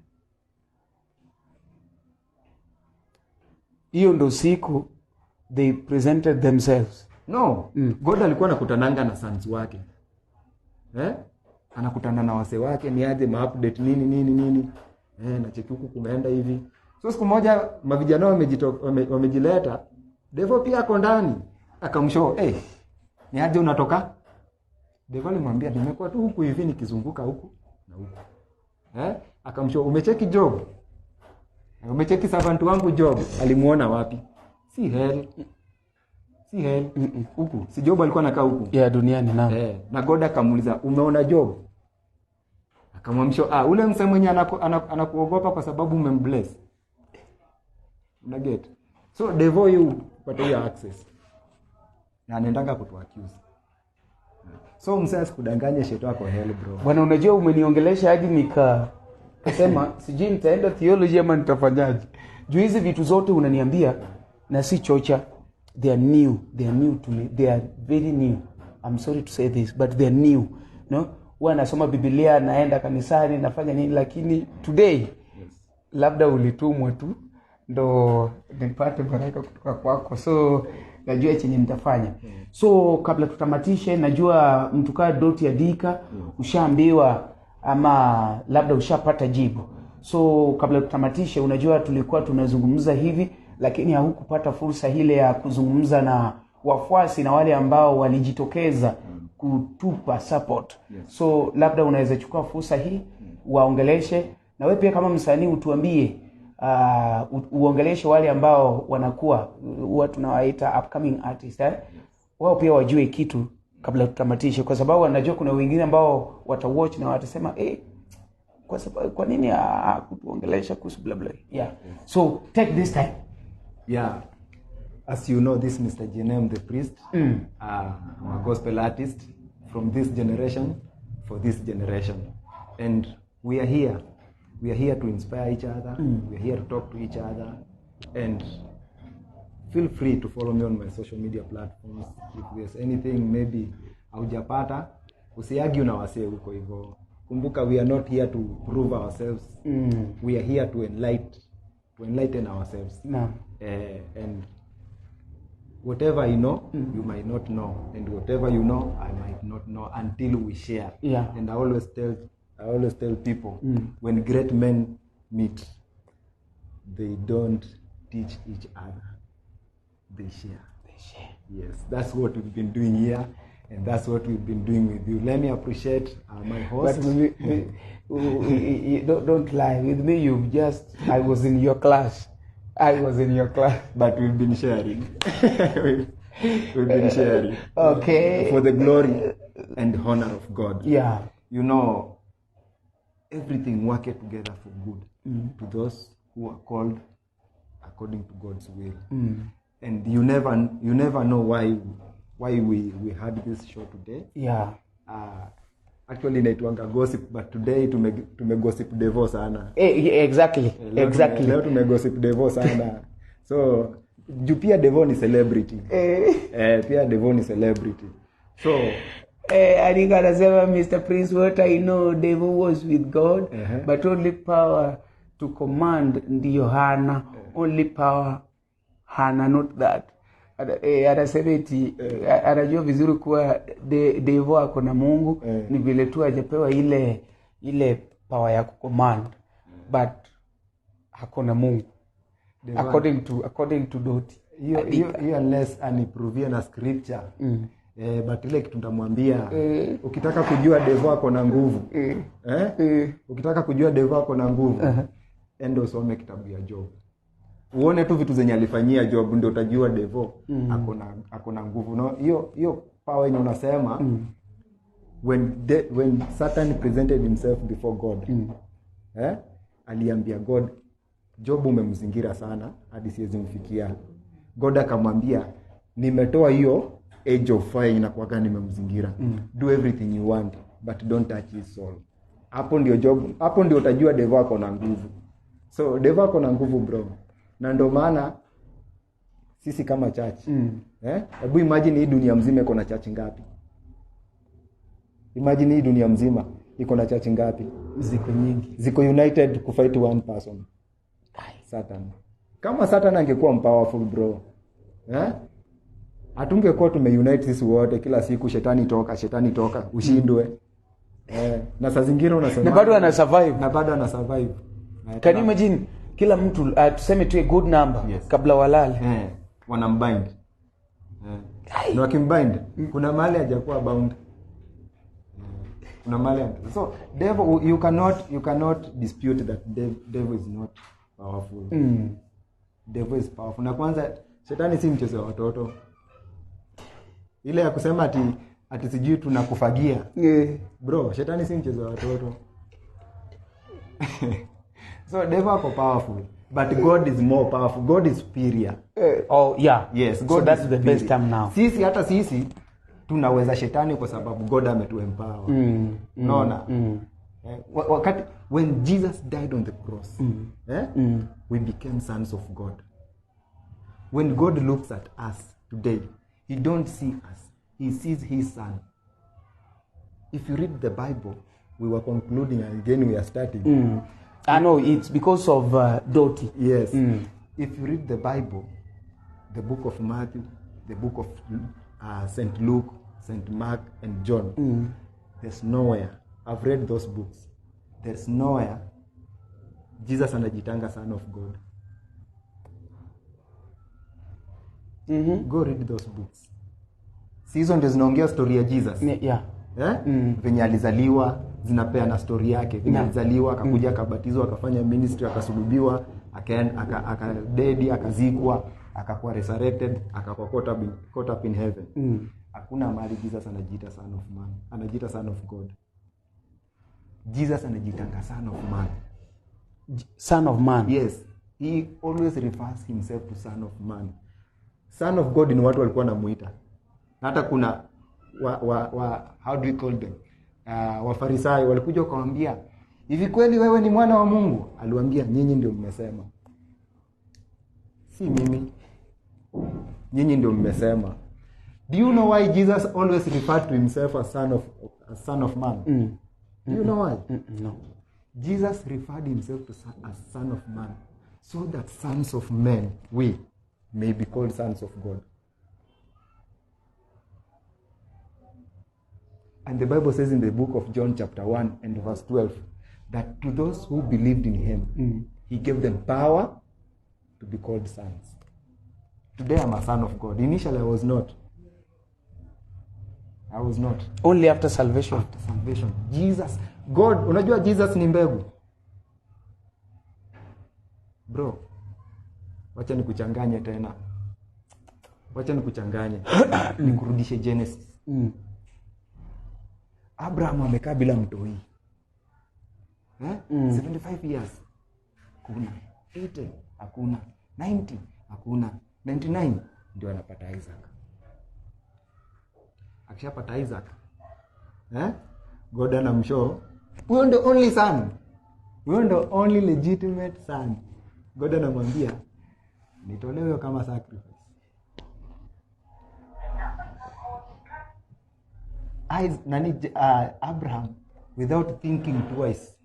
Hiyo ndo siku they presented themselves? No, God alikuwa anakutananga na sons wake, eh? Anakutana na wase wake, ni aje, maupdate, nini nini nini, eh, nacheki huku kumeenda hivi. So siku moja mavijana wamejileta, Devo pia ako ndani, akamshow, "Hey, ni aje, unatoka?" Devo alimwambia, "Nimekuwa tu huku hivi nikizunguka huku na huku." Eh? Akamshow, "Umecheki Job? Umecheki servant wangu Job?" Alimuona wapi? Si hell, si hell, huku. Si Job alikuwa anakaa huku? Ya, duniani, naam. Eh, na God akamuuliza, "Umeona Job?" Akamwamsho, "Ah, ule msee mwenye anakuogopa kwa sababu umembless." Una get? So Devo yu pata hiyo access na anaendanga kutu accuse. So msee asikudanganye, sheto ako hell, bro. Bwana, unajua umeniongelesha hadi nika kasema sijui nitaenda theology ama nitafanyaje, juu hizi vitu zote unaniambia na si chocha, they are new, they are new to me, they are very new. I'm sorry to say this, but they are new. No, huwa nasoma Biblia, naenda kanisani, nafanya nini, lakini today labda ulitumwa tu ndo nipate baraka kutoka kwako, so najua chenye nitafanya. So kabla tutamatishe, najua mtu kaa Doti Adika ushaambiwa ama labda ushapata jibu. So kabla tutamatishe, unajua tulikuwa tunazungumza hivi, lakini haukupata fursa ile ya kuzungumza na wafuasi na wale ambao walijitokeza kutupa support. So labda unaweza chukua fursa hii waongeleshe, na wewe pia kama msanii utuambie, uongeleshe wale ambao wanakuwa, huwa tunawaita upcoming artist, eh? Wao pia wajue kitu kabla tutamatishe, kwa sababu wanajua kuna wengine ambao watawatch na watasema, "Eh, kwa sababu kwa nini kutuongelesha kuhusu bla bla?" Yeah, so take this time. Yeah. As you know, this Mr. GNM, the priest, I'm a gospel artist from this generation, for this generation. And we are here. We are here to inspire each other. We are here to talk to each other. And feel free to follow me on my social media platforms. If there's anything maybe haujapata, usiargue na wasee huko hivyo. Kumbuka we are not here to prove ourselves. We are here to enlighten ourselves. And whatever you know, you might not know, and whatever you know, I might not know until we share. And I always tell people, when great men meet, they don't teach each other, they share. They share. Yes, that's what we've been doing here, and that's what we've been doing with you. Let me appreciate my host. But don't lie. With me, you've just, I was in your class. I was in your class. But we've been sharing. We've been sharing. For the glory and honor of God. Everything worketh together for good to those who are called according to God's will. And you never know why we had this show today. Actually inaitwanga gossip, but today tume gossip Devo sana. Eh, exactly. Leo tume gossip Devo sana. So juu pia Devo ni celebrity. Eh, pia Devo ni celebrity. So Anika anasema, "Mr. Prince, what I know, Devil was with God, but only power to command ndiyo hana. Only power hana, not that." Anasema eti anajua vizuri kuwa Devo ako na Mungu, ni vile tu hajapewa ile power ya kucommand. But hakuna Mungu. Devo- According to Doti. Hiyo hiyo hiyo, unless aniprovie na scripture. But ile kitu nitamwambia, ukitaka kujua devo ako na nguvu, eh? Ukitaka kujua devo ako na nguvu, enda usome kitabu ya Job, uone tu vitu zenye alifanyia Job, ndio utajua devo ako na nguvu. No, hiyo hiyo power yenye unasema, when Satan presented himself before God, eh? Aliambia God, "Job umemzingira sana hadi siwezi mfikia." God akamwambia, "Nimetoa hiyo hedge of fire inakuwaga nimemzingira. Do everything you want, but don't touch his soul." Hapo ndio Job, hapo ndio utajua devo ako na nguvu. So devo ako na nguvu, bro, na ndio maana sisi kama church, eh, hebu imagine hii dunia mzima iko na church ngapi? Imagine hii dunia mzima iko na church ngapi? Ziko nyingi. Ziko united kufight one person, Satan. Kama Satan angekuwa mpowerful, bro, eh? Hatungekuwa tumeunite sisi wote kila siku, "Shetani toka, shetani toka," ushindwe, eh, na saa zingine unasema Na bado ana survive. Na bado ana survive. Eh, Can you imagine kila mtu, tuseme tu a good number, kabla walale, eh, wanambind, eh. Na wakimbind, kuna mahali hajakuwa bound. Kuna mahali so devil, you cannot dispute that devil is not powerful. Devil is powerful. Na kwanza shetani si mchezo wa watoto, ile ya kusema ati sijui tunakufagia. Bro, shetani si mchezo wa watoto. So devil ako powerful, but God is more powerful. God is superior. Oh yeah. Yes. So God that's is the best superior. time now. Sisi, hata sisi tunaweza shetani kwa sababu God ametuempower. Unaona? Eh, wakati when Jesus died on the cross, eh, we became sons of God. When God looks at us today, he don't see us, he sees his son. If you read the Bible, we were concluding and again we are starting. I know it's because of Doti. Yes. If you read the Bible, the book of Matthew, the book of St. Luke, St. Mark, and John, there's nowhere. I've read those books. There's nowhere Jesus anajitanga son of God. Go read those books. Si hizo ndio zinaongea story ya Jesus? Yeah. Eh? Venye alizaliwa, zinapeana story yake venye alizaliwa, akakuja, akabatizwa, akafanya ministry, akasulubiwa, akadedi, akazikwa, akakuwa resurrected, akakuwa caught up in heaven. Hakuna mahali Jesus anajiita son of man, anajiita son of God. Jesus anajitanga son of man. Son of man. Yes, he always refers himself to son of man. Son of God ni watu walikuwa namuita, na hata kuna wa how do we call them, Wafarisayo walikuja wakawambia, "Hivi kweli wewe ni mwana wa Mungu?" Aliwaambia, "Nyinyi ndio mmesema, si mimi. Nyinyi ndio mmesema." Do you know why Jesus always referred to himself as son of man? Do you know why? No. Jesus referred himself as son of man so that sons of men, we may be called sons of God. And the Bible says in the book of John, chapter 1 and verse 12, that to those who believed in him, he gave them power to be called sons. Today I'm a son of God. Initially I was not. I was not. Only after salvation. After salvation. Jesus, God, unajua Jesus ni mbegu. Bro, wacha nikuchanganye tena. Wacha nikuchanganye. Nikurudishe Genesis. Abraham amekaa bila mtoi. Eh? 75 years. Hakuna. 80 hakuna. 90 hakuna. 99 ndio anapata Isaac. Akishapata Isaac, eh? God anamshow huyo ndio only son, huyo ndio only legitimate son. God anamwambia, "Nitolee huyo kama sacrifice." Nani, Abraham, without thinking twice,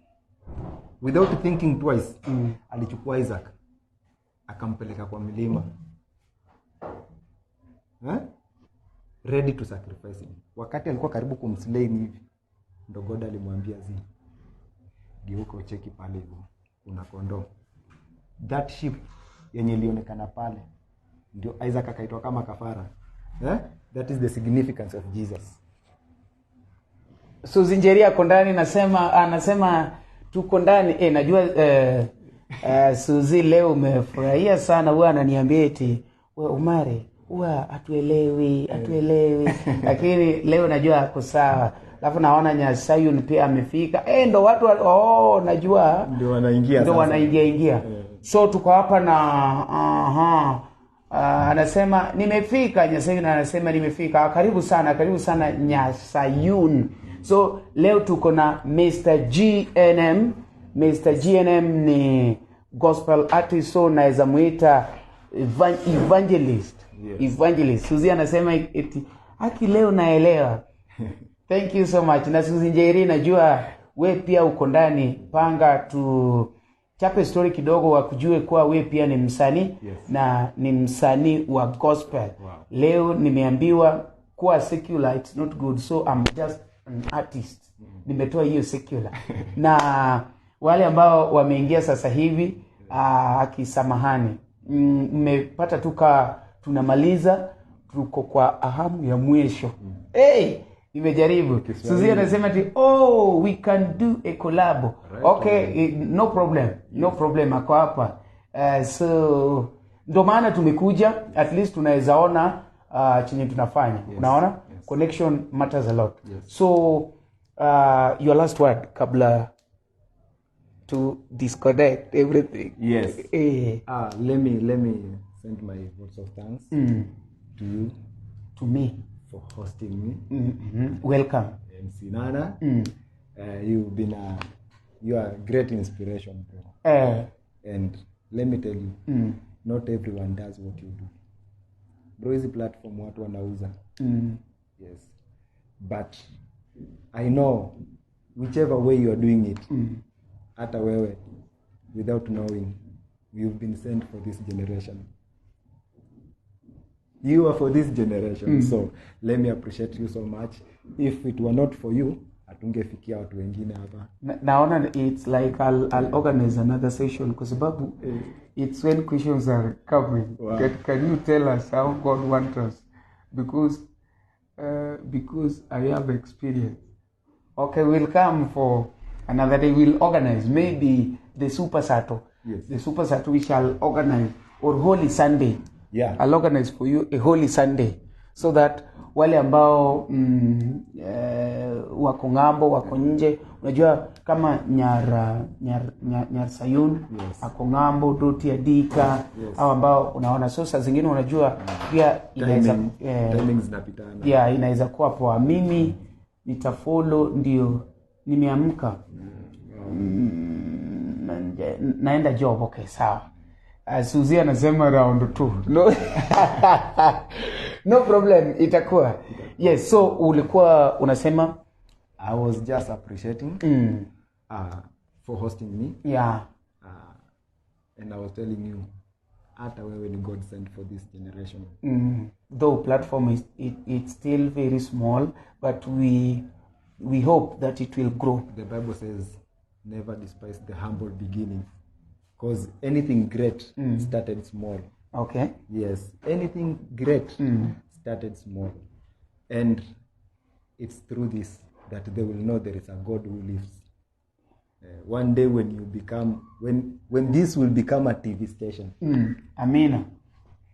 without thinking twice, alichukua Isaac akampeleka kwa milima, eh? Ready to sacrifice him. Wakati alikuwa karibu kumslay hivi, ndo God alimwambia, "Zi, geuka ucheki pale hivyo." Kuna kondoo. That sheep yenye ilionekana pale ndio Isaac akaitwa kama kafara, eh? That is the significance of Jesus. Suzi Njeri ako ndani, nasema, anasema tuko ndani. Najua Suzi leo umefurahia sana. Huwa ananiambia eti, "We Umari, huwa hatuelewi, hatuelewi," lakini leo najua ako sawa. Alafu naona Nyasayun pia amefika. Ndo watu oh, najua Ndio wanaingia ndo sasa. Wanaingia ingia. So tuko hapa na aha. Anasema nimefika. Nyasayun anasema nimefika. Karibu sana, karibu sana Nyasayun. So leo tuko na Mr. GNM. Mr. GNM ni gospel artist, so naweza muita evangelist. Yes. Evangelist. Suzi anasema eti haki leo naelewa. Thank you so much. Na Suzi Njeri, najua we pia uko ndani, panga tu chape story kidogo wakujue kuwa we pia ni msanii na ni msanii wa gospel. Leo nimeambiwa kuwa secular it's not good, so I'm just an artist. Nimetoa hiyo secular. Na wale ambao wameingia sasa hivi, akisamahani, mmepata tuka tunamaliza, tuko kwa ahamu ya mwisho. Hey, nimejaribu. Suzi anasema ati, "Oh, we can do a collab." Okay, no problem, no problem, ako hapa. So ndo maana tumekuja, at least tunaweza ona chenye tunafanya. Unaona, connection matters a lot. So your last word kabla to disconnect everything. Yes. Let me send my votes of thanks to you To me. For hosting me. Welcome. MC Nana. You've been a you are a great inspiration, bro. And let me tell you, not everyone does what you do. Bro, hizi platform watu wanauza. Yes. But I know whichever way you are doing it, hata wewe without knowing, you've been sent for this generation. You are for this generation. So let me appreciate you so much. If it were not for you, hatungefikia watu wengine hapa. Naona it's like I'll organize another session kwa sababu it's when questions are coming. Can you tell us how God wants us? Because I have experience. Okay, we'll come for another day. We'll organize maybe the Super Sato. The Super Sato we shall organize, or Holy Sunday. I'll organize for you a Holy Sunday so that wale ambao wako ng'ambo, wako nje, unajua kama Nyar Sayun ako ng'ambo, Doti Adika, au ambao unaona, so saa zingine unajua pia inaweza Timing zinapitana. Yeah, inaweza kuwa poa. Mimi nitafollow, ndio nimeamka, naenda job. Okay, sawa. Suzi anasema round two. No, no problem, itakuwa. Yes, so ulikuwa unasema? I was just appreciating for hosting me. And I was telling you, hata wewe ni God sent for this generation. Though platform is it's still very small, but we hope that it will grow. The Bible says, "Never despise the humble beginning." Because anything great started small. Yes, anything great started small. And it's through this that they will know there is a God who lives. One day when you become, when this will become a TV station, Amina.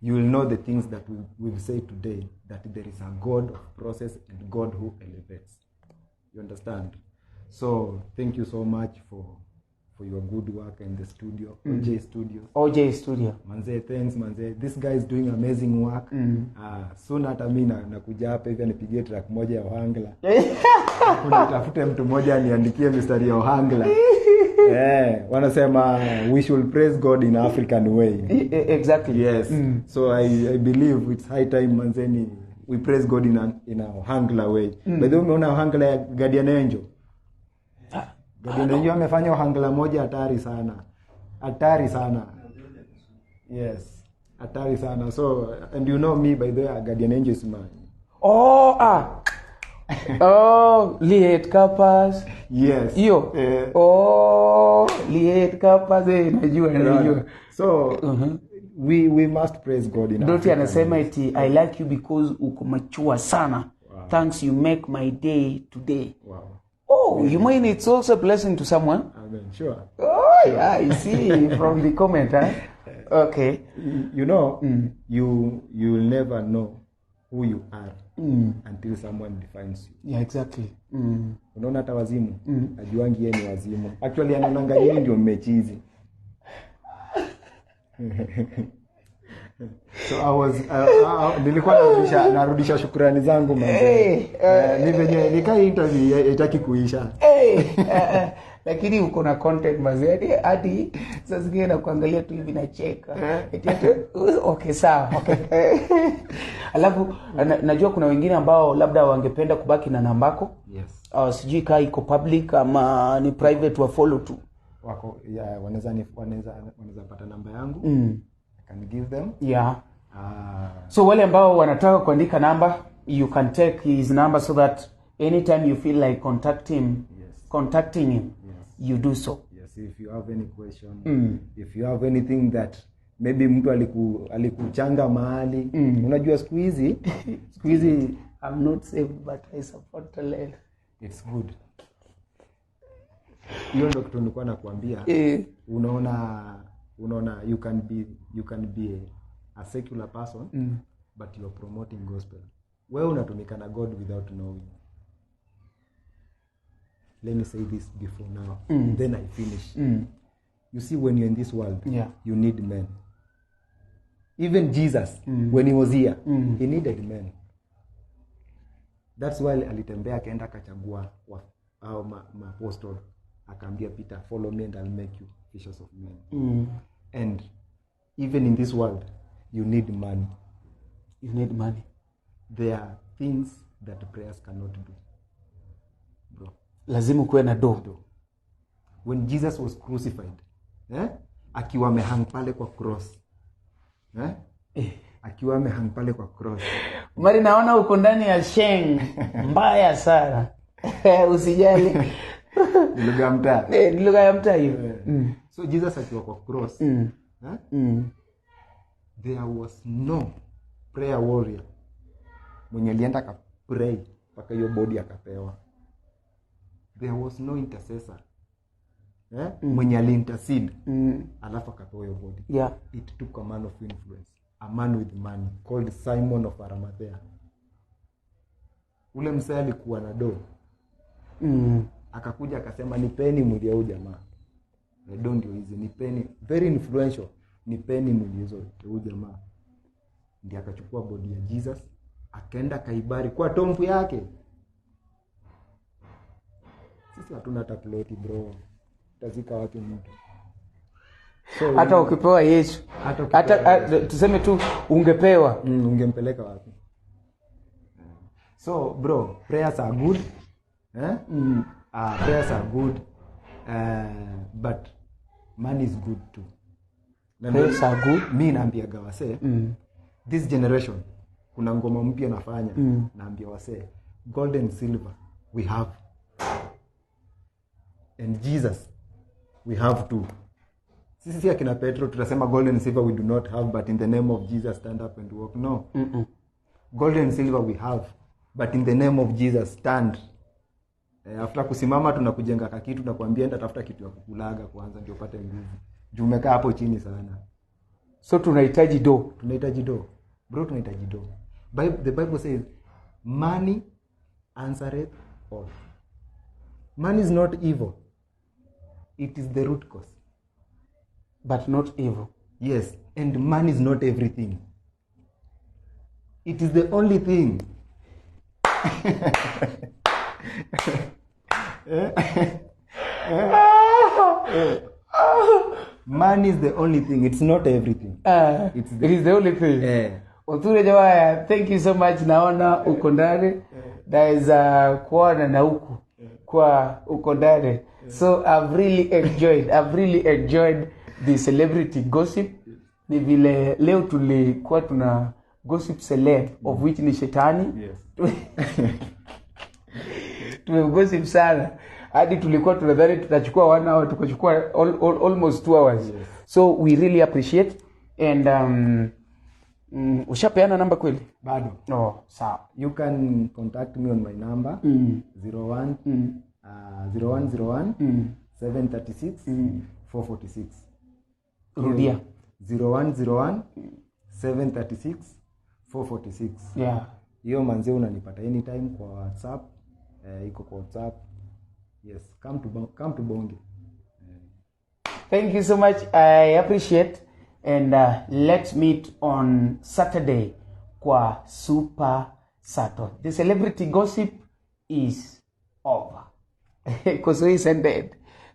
You will know the things that we've said today, that there is a God of process and God who elevates. You understand? So thank you so much for your good work in the studio, OJ Studios. OJ Studio. Manze, thanks manze. This guy is doing amazing work. Soon hata mi nakuja hapa hivi anipigie track moja ya Ohangla. Kuna tafute mtu mmoja aniandikie mistari ya Ohangla. Wanasema we should praise God in African way. Exactly. Yes. So I believe it's high time manzeni we praise God in a Ohangla way. By the way, umeona Ohangla ya Guardian Angel? Guardian Angel amefanya Ohangla moja hatari sana. Hatari sana. Yes. Hatari sana. So and you know me, by the way, Guardian Angel is mine. Oh, ah. Oh, liet kapas. Yes. Hiyo. Eh. Oh, liet kapas. Eh, najua, najua. So we must praise God in Doti Africa. anasema eti I like you because uko mature sana. Thanks, you make my day today. Wow. Oh, you mean it's also a blessing to someone? Amen. Sure. Oh, yeah, you see from the comment, huh? Okay. You know, you will never know who you are until someone defines you. Yeah, exactly. Unaona hata wazimu ajuangi yeye ni wazimu. Actually anaonanga nyinyi ndio mmechizi. So I was nilikuwa narudisha shukrani zangu manze. Hey, Ni venye nikaa interview haitaki kuisha. Hey, lakini uko na content mazee, hadi saa zingine nakuangalia tu hivi nacheka. Eti okay, sawa, okay. Alafu najua kuna wengine ambao labda wangependa kubaki na nambako. Yes. Sijui kaa iko public ama ni private, wa follow tu. Wako, yeah, wanaweza pata namba yangu. I can give them. Yeah. So wale ambao wanataka kuandika namba, you can take his number so that anytime you feel like contacting him, you do so. Yes, if you have any question, if you have anything that maybe mtu alikuchanga mahali. Unajua siku hizi I'm not saved but I support the Lord. It's good. Hiyo ndio kitu nilikuwa nakuambia. Unaona you can be a secular person, but you are promoting gospel. Wewe unatumika na God without knowing. Let me say this before now, then I finish. You see, when you're in this world, you need men. Even Jesus, when he was here, he needed men. That's why alitembea akaenda akachagua au ma-apostle, akaambia Peter, follow me and I'll make you fishers of men. And even in this world, you need money. You need money. There are things that prayers cannot do. Bro. Lazima kuwe na do. Do. When Jesus was crucified, akiwa amehang pale kwa cross. Akiwa amehang pale kwa cross. Mari, naona uko ndani ya sheng mbaya sana. Usijali. Ni lugha ya mtaa. Ni lugha ya mtaa hiyo. So Jesus akiwa kwa cross, There was no prayer warrior mwenye alienda akapray mpaka hiyo body akapewa. There was no intercessor, mwenye aliintercede, alafu akapewa hiyo body. It took a man of influence, a man with money called Simon of Arimathea. Ule msee alikuwa na do. Akakuja akasema nipeni mwili ya huyu jamaa. Do ndio hizi, nipeni, very influential, nipeni mwili hizo ya huyu jamaa. Ndiye akachukua body ya Jesus akaenda kaibari kwa tombu yake. Sisi hatuna hata ploti bro. Utazika wapi mtu? So, hata ukipewa Yesu, Hata ukipewa hata, tuseme tu ungepewa, ungempeleka wapi? So bro, prayers are good. Prayers are good. But money is good too. Na Prayers are good. Mi naambiaga wasee, this generation kuna ngoma mpya nafanya. Naambia wasee, gold and silver we have, and Jesus we have too. Sisi si akina Petro tutasema gold and silver we do not have, but in the name of Jesus stand up and walk. No. Gold and silver we have, but in the name of Jesus stand. After kusimama tunakujenga kakitu, tunakuambia enda tafuta kitu ya kukulaga kwanza ndio upate nguvu. Juu umekaa hapo chini sana. So tunahitaji do. Tunahitaji do. Bro, tunahitaji do. The Bible says money answereth all. Money is not evil. It is the root cause. But not evil. Yes, and money is not everything. It is the only thing. Money is the only thing. It's not everything. It is the only thing. Othure Jawaya, thank you so much. Naona uko ndani. There is a kuona na huku kwa uko ndani. So I've really enjoyed the celebrity gossip. Ni vile leo tulikuwa tuna gossip celeb, of which ni shetani. Yes. Tumegossip sana hadi tulikuwa tunadhani tutachukua one hour, tukachukua almost 2 hours. Yes. So we really appreciate and ushapeana namba kweli? Bado. Oh, sawa. You can contact me on my number 01 0101 736 446. Rudia. 0101 736 446. Hiyo manze unanipata anytime kwa WhatsApp. Iko kwa WhatsApp. Yes, come to bonge. Thank you so much. I appreciate. And let's meet on Saturday kwa Super Sato. The celebrity gossip is over. Because is ended.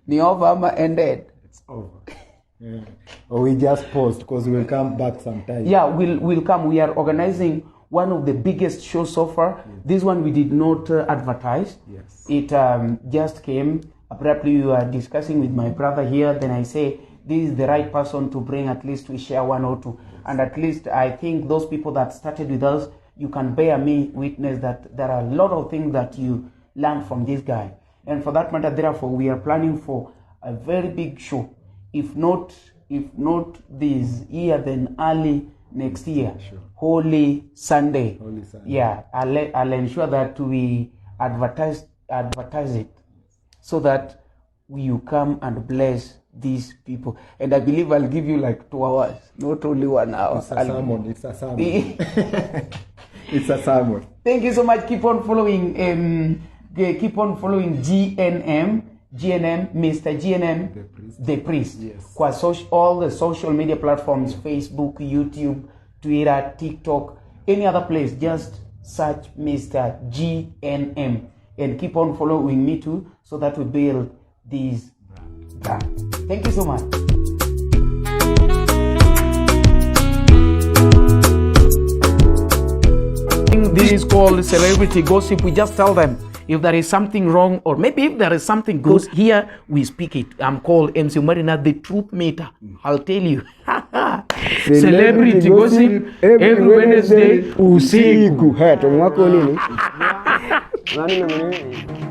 Ni over ama ended? It's over. Yeah. Or we just paused because we'll come back sometime. Yeah, we'll come. We are organizing one of the biggest shows so far. This one we did not advertise. It just came abruptly. We were discussing with my brother here. Then I say, this is the right person to bring, at least we share one or two. And at least I think those people that started with us, you can bear me witness that there are a lot of things that you learn from this guy. And for that matter, therefore, we are planning for a very big show. If not this year, then early next year. Holy Sunday. Holy Sunday. Yeah, I'll ensure that we advertise it so that you come and bless these people. And I believe I'll give you like 2 hours, not only one hour. It's a sermon. It's a sermon. It's a sermon. Thank you so much. Keep on following. Keep on following GNM, GNM, Mr. GNM, The Priest. The Priest. Yes. Kwa all the social media platforms: Facebook, YouTube, Twitter, TikTok, any other place. Just search Mr. GNM and keep on following me too, so that we build this brand. Thank you so much. This is called celebrity gossip. We just tell them if there is something wrong or maybe if there is something good. Here we speak it. I'm called MC Marina, the truth meter. I'll tell you. Celebrity gossip every Wednesday usiku. Haya, mwako nini? Nani na nini?